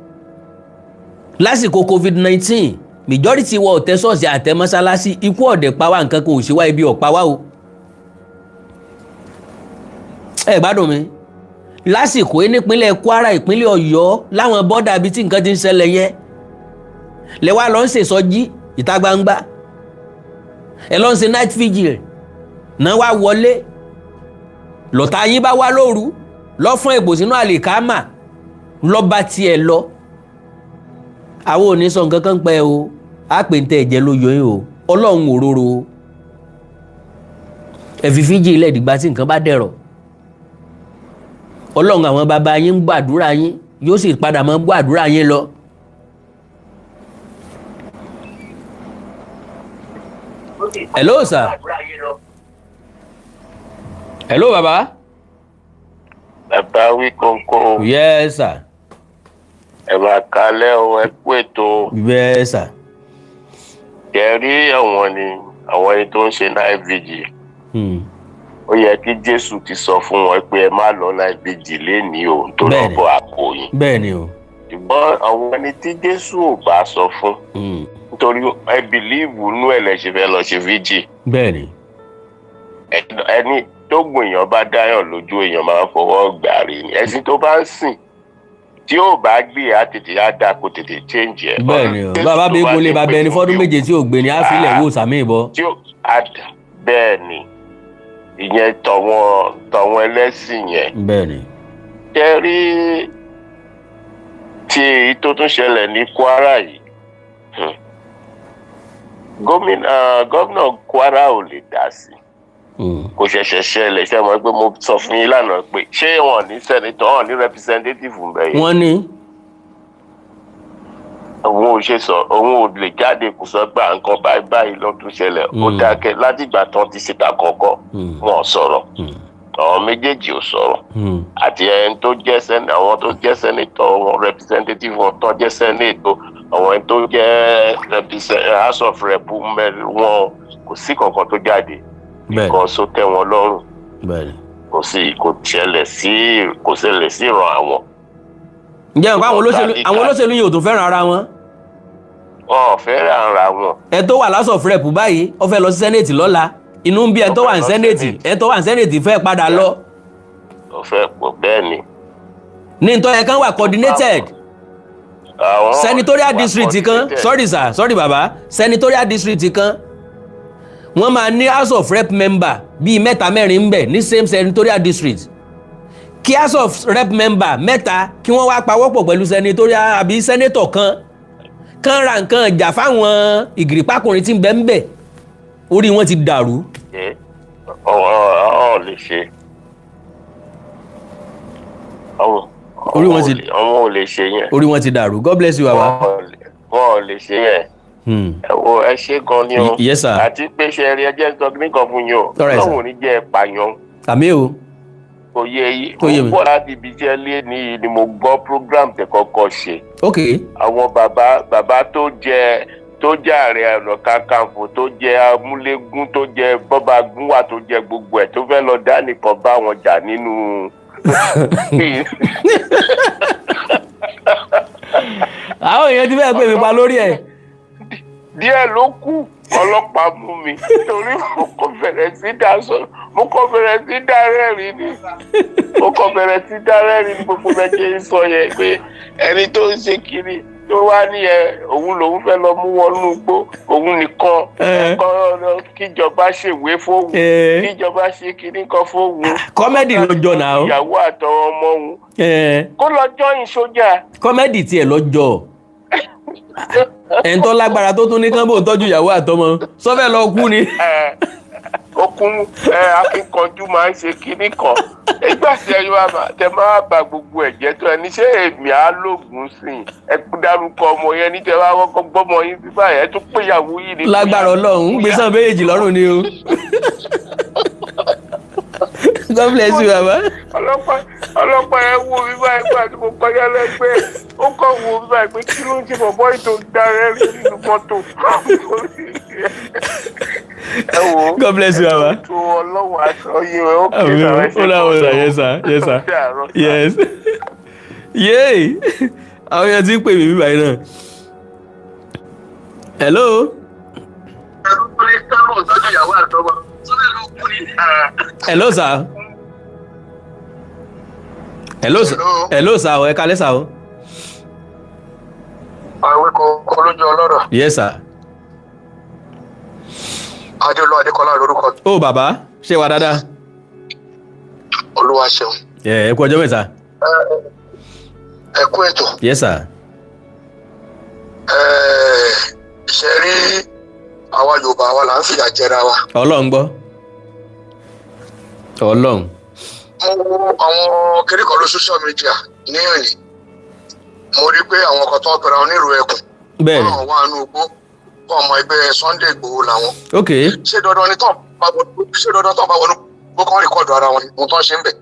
lásìkò COVID-19, majority wọ ọ̀tẹ̀ ṣọ́ọ̀ṣì àtẹ mọ́sálásí. Ikú ọ̀dẹ̀ pa wá, nǹkan kò ṣe wá, ibi ọ̀pá wá o. Ẹ gbádùn mi. Lásìkò yìí, nípínlẹ̀ Kwara, ìpínlẹ̀ Ọ̀yọ́, láwọn border bíi tí nǹkan ti ń ṣẹlẹ̀ yẹn, lẹ wá lọ ń ṣèsọjí ìta gbangba, ẹ lọ ń ṣe night vigil náà, wá wọlé lọ́tà yín bá wá lóru lọ́ fún èpò sínú àlìkámà, lọ́ba tiẹ̀ lọ. Àwọn ò ní sọ nǹkan kan pẹ́ o. Á pè ń tẹ́ ẹ̀jẹ̀ ló yọ yín o. Ọlọ́run òróró o. Ẹ fi vigil ilẹ̀ dìgbà tí nǹkan bá dẹ̀rọ̀. Ọlọ́run àwọn bàbá yín ń gbàdúrà yín, yóò sì padà máa gbàdúrà yín lọ. Hello sir. Hello, baba. Bàbá wí kónkó. Yes sir. Ẹ máa kalẹ́ o, ẹ kú ètò. Yes sir. Jẹ́ rí àwọn ni àwọn ẹni tó ń ṣe night vigil. Ó yẹ kí Jésù ti sọ fún wọn pé ẹ má lọ night vigil lénìí o, nítorí ọ̀bọ àpò yín. Bẹ́ẹ̀ ni o. Ṣùgbọ́n àwọn ẹni tí Jésù ò bá sọ fún, nítorí ẹ believe nú ẹ̀ lẹ ṣe fẹ́ lọ ṣe vigil. Bẹ́ẹ̀ ni. Ẹni tó gùn èèyàn bá dáyàn lójú, èèyàn máa ń fọwọ́ gbà rí ni. Ẹ̀sìn tó bá ń sìn tí ó bá gbé, á tètè á dáa kó tètè change ẹ̀. Bẹ́ẹ̀ ni o. Bàbá bí gbolé bàbá ẹni fọ́dún 7 tí ò gbé ni, á filẹ̀ wò sàmì ìbọn. Tí ó á dà bẹ́ẹ̀ ni, ìyẹn tọ̀wọ́n ẹlẹ́sìn yẹn. Bẹ́ẹ̀ ni. Ṣe rí tí èyí tó tún ṣẹlẹ̀ ní Kwara yìí, gómìnà Kwara ò lè dá sí. Kò ṣẹ̀ṣẹ̀ ṣẹlẹ̀. Ṣe mọ̀ pé mo sọ fún yín lánàá pé ṣé wọn ní senator, wọn ní representative ń bẹ yẹn? Wọ́n ní. Òun ò ṣe sọ, òun ò lè jáde kó sọ pé à ń kan báyìí báyìí ló tún ṣẹlẹ̀. Ó dákẹ́ látìgbà tán ti ṣètà kọ̀ọ̀kan, wọn ò sọ̀rọ̀. Àwọn méjèèjì ò sọ̀rọ̀. Àti ẹni tó jẹ́ àwọn tó jẹ́ senator wọn, representative wọn tó jẹ́ senator, àwọn ẹni tó jẹ́ House of Rep wọn, kò sí kankan tó jáde. Because ó tẹ́ wọn lọ́rùn. Kò sí, kò ṣẹlẹ̀ sí ìran àwọn. Ǹjẹ́ nǹkan àwọn olóṣèlú yìí ò tún fẹ́ràn ara wọn? Wọn ò fẹ́ràn ara wọn. Ẹ tó wà House of Rep báyìí, ó fẹ́ lọ sí Senate lọ́la. Inú ń bí ẹ tó wà ní Senate, ẹ tó wà ní Senate fẹ́ padà lọ. Ó fẹ́ pọ̀ bẹ́ẹ̀ ni. Ní nítorí ẹ kan wà coordinated. Senatorial district kan, sorry sir, sorry baba, senatorial district kan, wọ́n máa ní House of Rep member bíi mẹ́ta mẹ́rin ń bẹ ní same senatorial district. Kí House of Rep member mẹ́ta kí wọ́n wá pawọ́pọ̀ pẹ̀lú senatorial àbí senator kan kan ra nǹkan ìjà fáwọn ìgìrìpákùnrin tí ń bẹ ń bẹ, orí wọn ti dàrú. Ọ̀ lè ṣe. Orí wọn ti àwọn ò lè ṣe yẹn. Orí wọn ti dàrú. God bless you, baba. Wọn ò lè ṣe yẹn. Ẹ wo, ẹ ṣe gan ni o. Yes sir. Àti pé ṣe rí, ẹjẹ sọ nǹkan fún yín o. Ọlọ́run ò ní jẹ́ ẹ pààyàn. Àmín o. Kò yé yí. Mo gbọ́ láti ibi iṣẹ́ lé ní ni mo gbọ́ program tẹ kọ́kọ́ ṣe. Ok. Àwọn bàbá tó jẹ Ààrẹ Ọ̀nà Kakanfò, tó jẹ Amúlégún, tó jẹ Bọ́bagúnwà, tó jẹ gbogbo ẹ̀, tó fẹ́ lọ dá nìkan bá wọn jà nínú. Àwọn èèyàn ti fẹ́ pè mí pa lórí ẹ̀. Díẹ̀ ló kù ọlọ́pàá mú mi torí mo kò bẹ̀rẹ̀ sí dá sọ, mo kò bẹ̀rẹ̀ sí dá rẹ́rìn ni, mo kò bẹ̀rẹ̀ sí dá rẹ́rìn ni. Gbogbo bẹ́ẹ̀ ṣe ń sọ yẹn pé ẹni tó ń ṣe kiri tó wá ní ẹ òun lòun fẹ́ lọ mú wọnú igbó òun nìkan, ẹ̀kọ́ kíjọba ṣèwé fóun, kíjọba ṣe kinní kan fóun. Comedy lọ́jọ́ náà. Ìyàwó àtọwọn ọmọ òun kó lọ join sójà. Comedy tiẹ̀ lọ́jọ́ ẹ̀ńtọ́ lágbára tó tún ní kán bò tọ́jú ìyàwó àtọmọ sọ́fẹ́ lọ kú ni. Okun akíkanjú máa ń ṣe kinní kan nígbà tí ẹ tẹ máa ba gbogbo ẹ̀jẹ̀ tó ẹni ṣé èmi á lóògùn sí i. Ẹ dárúkọ ọmọ yẹn ní tẹ wá kọ́kọ́ gbọ́mọ yín bíbá yẹn tún pé ìyàwó yìí ni. Lágbára Ọlọ́run ń gbé sàn méjèèjì lọ́rùn ni o. God bless you, baba. Ọlọ́pàá ẹ wo mi báyìí gbà tí mo kọjá lẹ́gbẹ̀ẹ́, ó kàn wo mi báyìí pé kí ló ń ṣe bọ̀bọ́ ètò ìdarẹ́ nínú mọ́tò. Ẹ wo. God bless you, baba. Ètò Ọlọ́run aṣọ yìí ó kéré náà. Ó láwọn ọ̀sà. Yes sir, yes sir, yes. Yéè, àwọn èèyàn ti ń pè mí bí báyìí náà. Hello. Hello sir. Hello sir. Hello sir. Ẹ kálẹ́ sir o. Àwẹ̀ kò lójú ọlọ́rọ̀. Yes sir. Adéolú Adékọlá lórúkọ. Ó bàbá, ṣé wà dáadáa? Olúwa ṣeun. Ẹ kú ọjọ́ mẹ́ta. Ẹ kú ètò. Yes sir. Ṣe rí àwa Yorùbá wa là ń fìyà jẹra wa. Ọlọ́run gbọ́. Ọlọ́run. Mo wo àwọn kiri kan lórí social media ní òní, mo rí pé àwọn kan tó ń pera onírò ẹkùn. Bẹ́ẹ̀ni. Wọ́n wà nínú igbó, ọmọ ẹgbẹ́ Sunday Igboho làwọn. Ok. Ṣé dandan ni tán bá wọnú igbó kan record ara wọn ni ohun tó ń ṣe ń bẹ̀?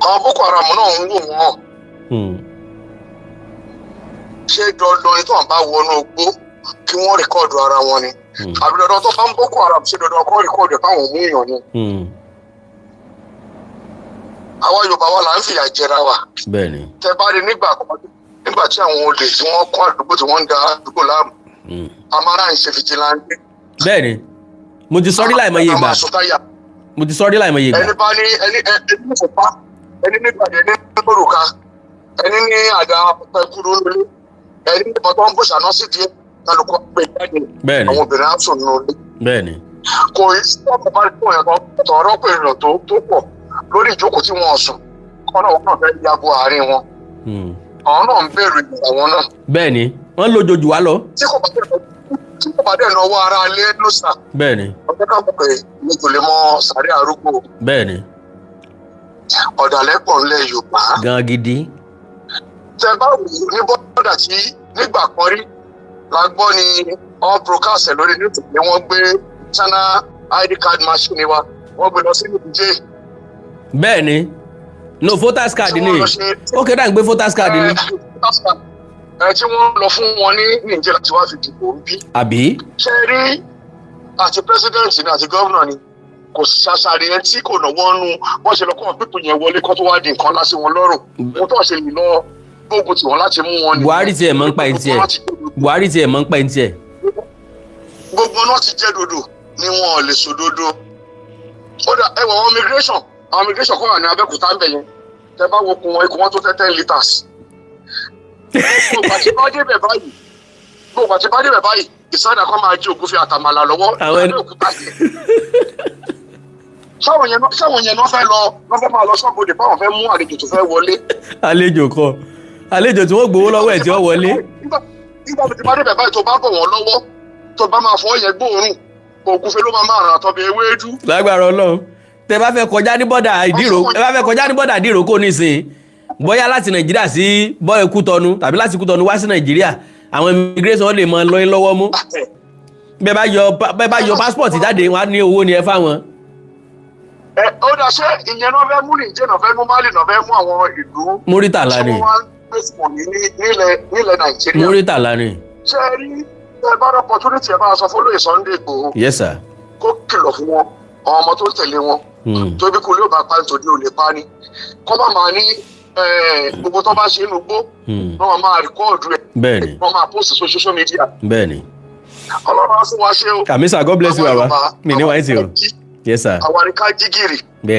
Àwọn Boko Haram náà ń wò wọ́n. Ṣé dandan ni tán bá wọnú igbó kí wọ́n record ara wọn ni? Àbí dandan tó bá ń Boko Haram ṣe dandan kó record fáwọn mú èèyàn ni? Àwa Yorùbá wa là ń fìyà jẹra wa. Bẹ́ẹ̀ni. Tẹ bá rí nígbà tí àwọn olè tí wọ́n kọ́ àdúgbò tí wọ́n ń da àdúgbò láàmú, amára ń ṣe fìjìláńtì. Bẹ́ẹ̀ni, mo ti sọrí láìmọye ìgbà. Mo ti sọrí láìmọye ìgbà. Ẹni bá ní ẹni ẹni fòpá, ẹni nígbàdé ní lórúka, ẹni ní àdá pẹkúrú nílé, ẹni ní bàtà ń bòṣà náà sì díẹ̀ kálukú pé jáde. Bẹ́ẹ̀ni. Àwọn obìnrin á sùn nínú ilé. Bẹ́ẹ̀ni. Kò í sí ọkọ̀ bá rí fún ẹ̀kọ́ tọ̀rọ̀ pé ìrìnà tó pọ̀ lórí ìjókòó tí wọ́n sùn kọ́nà wọn náà fẹ́ yabo àárín wọn. Àwọn náà ń bẹ̀rù àwọn náà. Bẹ́ẹ̀ni, wọ́n lójoojú wa lọ. Tí kò bá dẹ̀ náwó ara lé ló sà. Bẹ́ẹ̀ni. Ọjọ́ ká mọ̀ pé mi kò lè mọ sàárẹ̀ arúgbó. Bẹ́ẹ̀ni. Ọ̀dàlẹ̀ pọ̀ ńlẹ̀ Yorùbá. Gan gidi. Tẹ bá wò ó ní bọ́dà tí nígbà kan rí la gbọ́ ni all broadcast lórí nítorí wọ́n gbé China ID card machine wa. Wọ́n gbé lọ sí Niger. Bẹ́ẹ̀ ni, no, voters card Tí ni. wọ́n lọ ṣe- Ó kéde à ń gbé voters card ni. Voters card. Tí wọ́n lọ fún wọn ní Niger láti wá fi dìbò ń bí. Àbí? Ṣe rí, àti president ni àti governor ni, kò ṣàṣàrí ẹ tí kò náwó nú wọ́n ṣe lọ kọ́ pípọ̀ yẹn wọlé kó tó wá di nǹkan lásì wọn lọ́rùn. Mo tó ṣe lè lọ gbógun tì wọ́n láti mú wọn nìyẹn. Buhari tiẹ̀ mọ̀ ń pa ẹ̀ tiẹ̀. Buhari tiẹ̀ mọ̀ ń pa ẹ̀ tiẹ̀. Gbogbo náà ti jẹ́ dodo ni wọn ò lè sòdodo. Kódà ẹ wọ àwọn immigration, àwọn immigration kọ́ wà ní Abẹ́òkúta ń bẹ̀ yẹn. Tẹ bá wo kun wọn, ikùn wọn tó tẹ́ 10 litres. Gbogbo àti bá débẹ̀ báyìí, ìsáàdà kan máa jí ògúnfe àtàmàlà lọ́wọ́ Abẹ́òkúta yẹn. Sáwọn yẹn náà fẹ́ lọ, náà fẹ́ máa lọ sọ́bodè báwọn fẹ́ mú àlejò tó fẹ́ wọlé. Àlejò kọ, àlejò tí wọ́n gbowó lọ́wọ́ ẹ̀ tí wọ́n wọlé. Nígbà tó ti bá débẹ̀ báyìí, tó bá bọ̀ wọ́n lọ́wọ́, tó bá máa fọ́ yẹn gbóòórùn, ògúnfe ló máa máa ràn àtọ́bẹ̀ ewédú. Lágbára Ọlọ́run, tẹ bá fẹ́ kọjá ní bọ́dà ìdírò, ẹ bá fẹ́ kọjá ní bọ́dà ìdíròkò nísìnyí, bóyá láti Nàìjíríà sí bọ́ọ̀ Kútọ́nù tàbí láti Kútọ́nù wá sí Nàìjíríà, àwọn immigration lè mọ lọ́yìn lọ́wọ́ mú. Bẹ́ẹ̀ bá yọ passport jáde, wọ́n á ní owó ni ẹ fáwọn. Ẹ ó dà, ṣé ìyẹn náà fẹ́ mú Nìjẹ́, náà fẹ́ mú Mali, náà fẹ́ mú àwọn ìlú Múrítàlá tí ni. wọ́n wá ń gbé fún ní nílẹ̀ Nàìjíríà? Múrítàlá ni. Ṣé ẹ rí, ẹ bá rọ opportunity, ẹ bá sọ fọlọ́yè Sunday Igboho Yes sir. kó kìlọ̀ fún wọn, àwọn ọmọ tó ń tẹ̀lé wọn, tóbi kú ló bá pa nítorí ò lè pa ni, kọ́ bá máa ní gbogbo tó bá ṣe inú gbó, wọ́n máa record ẹ̀, wọ́n máa post sórí social media. Ọlọ́run á fún wa ṣe o. Àmín sir, God bless you. Àwa Baba Yorùbá, mi ní wáyé tí o. àwa jí, Yes sir. àwa ni ká jí gìrì,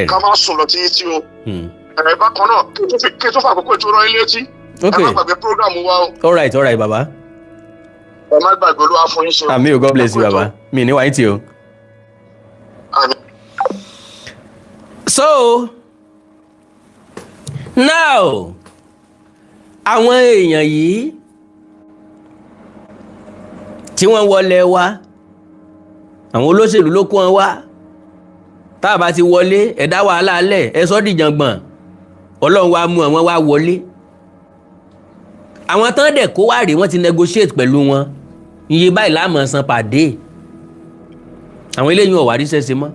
ká má sùn lọ títí tí o. Ẹ bákan náà, kí n tó fà àkókò ìtura yín létí, ẹ má gbàgbé program wa o. All right, baba. Ẹ má gbàgbé. Olúwa fún yín ṣe o. Àmín o, God bless you. Ẹ kú ètò. Baba mi ní wáyé tí o. Àmín. So now, àwọn èèyàn yìí tí wọ́n wọlé wa, àwọn olóṣèlú ló kó wọn wá. Tá a bá ti wọlé, ẹ dá wàhálà alẹ̀, ẹ sọ́ dìjàngbọ̀n. Ọlọ́run wa mú àwọn wá wọlé. Àwọn tán dẹ̀ kó wá rèé, wọ́n ti negotiate pẹ̀lú wọn, iye báyìí la máa san pàdé. Àwọn eléyìí ò wá ríṣẹ́ ṣe mọ́,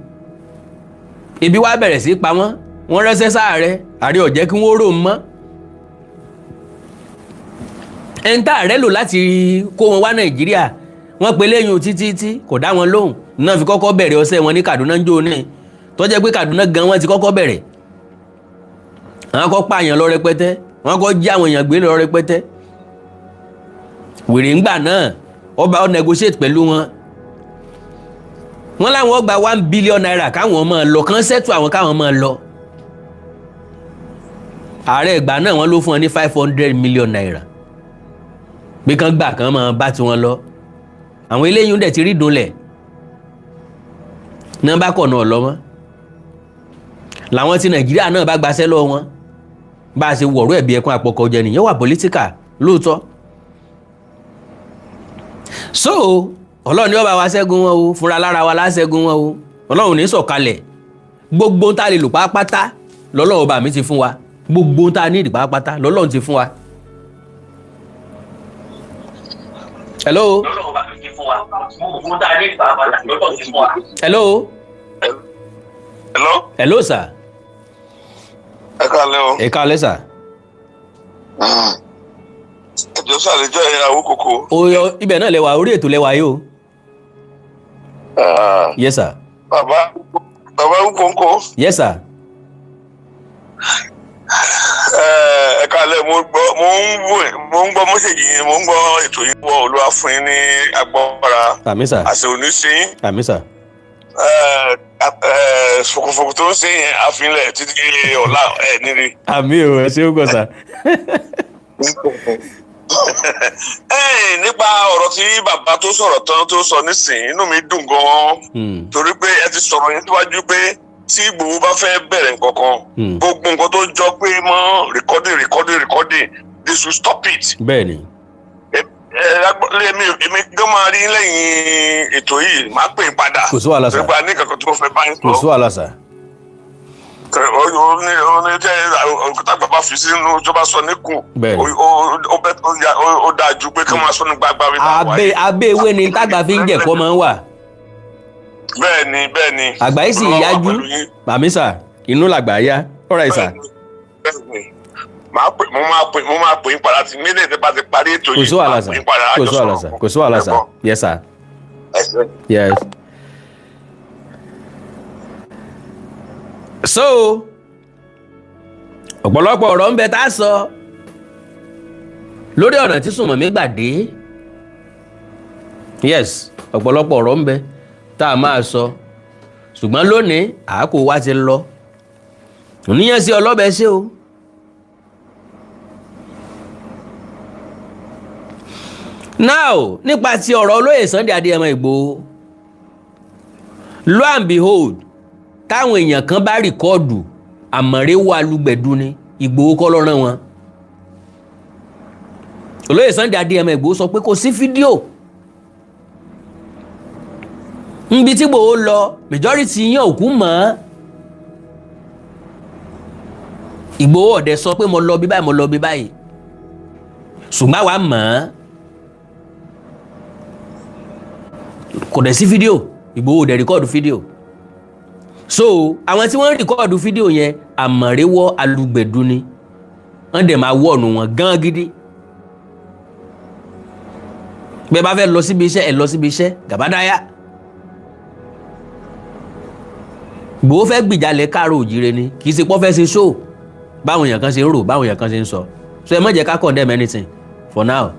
ebi wá bẹ̀rẹ̀ sí pa wọ́n. Wọ́n rẹ́sẹ́ sáàrẹ, ààrẹ ò jẹ́ kí wọ́n rò mọ́. Ẹni tá ààrẹ lò láti kó wọn wá Nàìjíríà, wọ́n pe léyìn títí tí kò dá wọn lóhùn náà, fi kọ́kọ́ bẹ̀rẹ̀ ọ̀sẹ̀ wọn ní Kaduna ń jó ní, tó jẹ́ pé Kaduna gan wọ́n ti kọ́kọ́ bẹ̀rẹ̀. Àwọn kọ́ pààyàn lọ rẹpẹtẹ, wọ́n kọ́ jí àwọn èèyàn gbé lọ rẹpẹtẹ. Wèrè ńgbà náà, ọba ó negotiate pẹ̀lú wọn, wọ́n láwọn gba ₦1 billion káwọn máa lọ, kán settle àwọn káwọn máa lọ. Ààrẹ ìgbà náà, wọ́n ló fún wọn ní ₦500 million pé kán gbà, kán máa bá tiwọn lọ. Àwọn eléyìí ń dẹ̀ ti rí dunlẹ̀ náà, bá kọ̀ náà lọ mọ́. Làwọn ti Nàìjíríà náà bá gbaṣẹ́ lọ́wọ́ wọn. Bá a ṣe wọ̀rọ̀ ẹ̀bí ẹkún àpọ̀kọ̀ jẹ nìyẹn, wà political lóòótọ́. So Ọlọ́run ní ó bá wa ṣẹ́gun wọn o, fúnra lára wa láṣẹ́gun wọn o. Ọlọ́run ní sọ̀kalẹ̀. Gbogbo tá a lè lò pátápátá lọ́lọ́run ọba mi ti fún wa. Gbogbo tá a ní ìdí pátápátá lọ́lọ́run ti fún wa. Hello. Hello. Hello. Hello sir. Ẹ káalẹ́ o. Ẹ káalẹ́ sir. Ẹ jọ̀ọ́ sàlejò ìyàwó kòkó. Oyo ibẹ̀ náà lẹ́wà, orí ètò lẹ́wà yìí o. Yes sir. Bàbá, bàbá Kókó. Yes sir. Ẹ káalẹ́. Mo gbọ́, mo ń wò, mo ń gbọ́ message yín, mo ń gbọ́ ètò yín. Wọ Olúwa fún yín ní agbára. Àmín sir. Àṣẹ òní ṣe yín. Àmín sir. Fòkòfòkò tó ń ṣe yẹn, àfilẹ̀ títí ọ̀la ẹ̀ nírí. Àmín o, ẹ ṣé ó gbọ́ sir. Nípa ọ̀rọ̀ tí bàbá tó sọ̀rọ̀ tán tó sọ nísìnyí, inú mi dùn gan-an, torí pé ẹ ti sọ̀rọ̀ yẹn síwájú pé tí Ìgbòho bá fẹ́ bẹ̀rẹ̀ nǹkan kan, gbogbo nǹkan tó jọ pé mọ́ recording, recording, recording, they should stop it. Èmi gan máa rí lẹ́yìn ètò yìí, máa pè é padà. Kò sí wàhálà sir. Torí pé a ní kankan tó fẹ́ bá yín sọ. Kò sí wàhálà sir. Ó ní, ó ní tẹ òkúta bàbá fi sínú tó bá sọ níkùn. Ó dáa ju pé kí wọ́n máa sọ ní gbagba bí bá wà Abẹ́ yìí. Abẹ́ ewé ni tágbà fi ń jẹ̀kọ́ máa ń wà. Bẹ́ẹ̀ni, bẹ́ẹ̀ni. Àgbà yìí sì Ọlọ́run wà yájú. pẹ̀lú yín. Àmín sir, inú làgbà yá. All right, sir. Bẹ́ẹ̀ni, màá pè, mo máa pè yín padà tí mílíọ̀nù tí bá ti parí ètò Kò yìí. sí wàhálà Máa sir. pè yín padà. Kò sí wàhálà sir, kò sí wàhálà sir. Yes, sir. Ẹ ṣé. Yes. So ọ̀pọ̀lọpọ̀ ọ̀rọ̀ ń bẹ tá a sọ lórí ọ̀nà tí Sùnmọ̀mí gbà dé. Yes, ọ̀pọ̀lọpọ̀ ọ̀rọ̀ ń bẹ tá a máa sọ, ṣùgbọ́n lónìí àákò wa ti lọ. Oníyàn sí ọlọ́bẹ̀ ṣé o. Now, nípa ti ọ̀rọ̀ olóyè Sunday Adéyẹmọ Ìgbòho, lo and behold, táwọn èèyàn kan bá record, àmọ̀rẹ́wọ̀ alúgbẹ̀dú ni. Ìgbòho kọ́ ló rán wọn. Olóyè Sunday Adéyẹmọ Ìgbòho sọ pé kò sí fídíò nbi tí Ìgbòho lọ. Majority yẹn òkú mọ́ Ìgbòho ọ̀dẹ̀ sọ pé mo lọ bí báyìí, mo lọ bí báyìí, ṣùgbọ́n àwa mọ̀ ọ́n. Kò dẹ̀ sí fídíò. Ìgbòho dẹ̀ record fídíò. So àwọn tí wọ́n ń record fídíò yẹn, àmọ̀rẹ́wọ́ alùgbẹ̀dú ni. Wọ́n dẹ̀ máa wọ̀nù wọn gán gidi. Bẹ́ẹ̀ bá fẹ́ lọ síbi iṣẹ́, ẹ̀ lọ síbi iṣẹ́ gàbádáyà. Ìgbòho fẹ́ gbìjalẹ̀ káàró òjìire ni, kì í ṣe pọ́ fẹ́ ṣe show báwọn èèyàn kan ṣe ń rò, báwọn èèyàn kan ṣe ń sọ. So ẹ má jẹ́ ká condemn anything for now.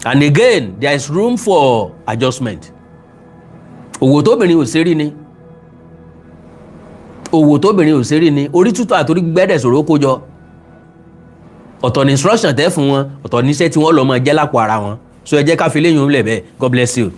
And again, there is room for adjustment. Òwò tóbìnrin ò ṣe rí ni, òwò tóbìnrin ò ṣe rí ni. Orí tútù àtòrí gbẹ́dẹ̀ sọ̀rọ̀ kó jọ. Ọ̀tọ̀ ní instruction tẹ́ fún wọn, ọ̀tọ̀ ní iṣẹ́ tí wọ́n lọ mọ jẹ́ lápò ara wọn. So ẹ jẹ́ ká fi léyìn òun lẹ̀ bẹ́ẹ̀. God bless you.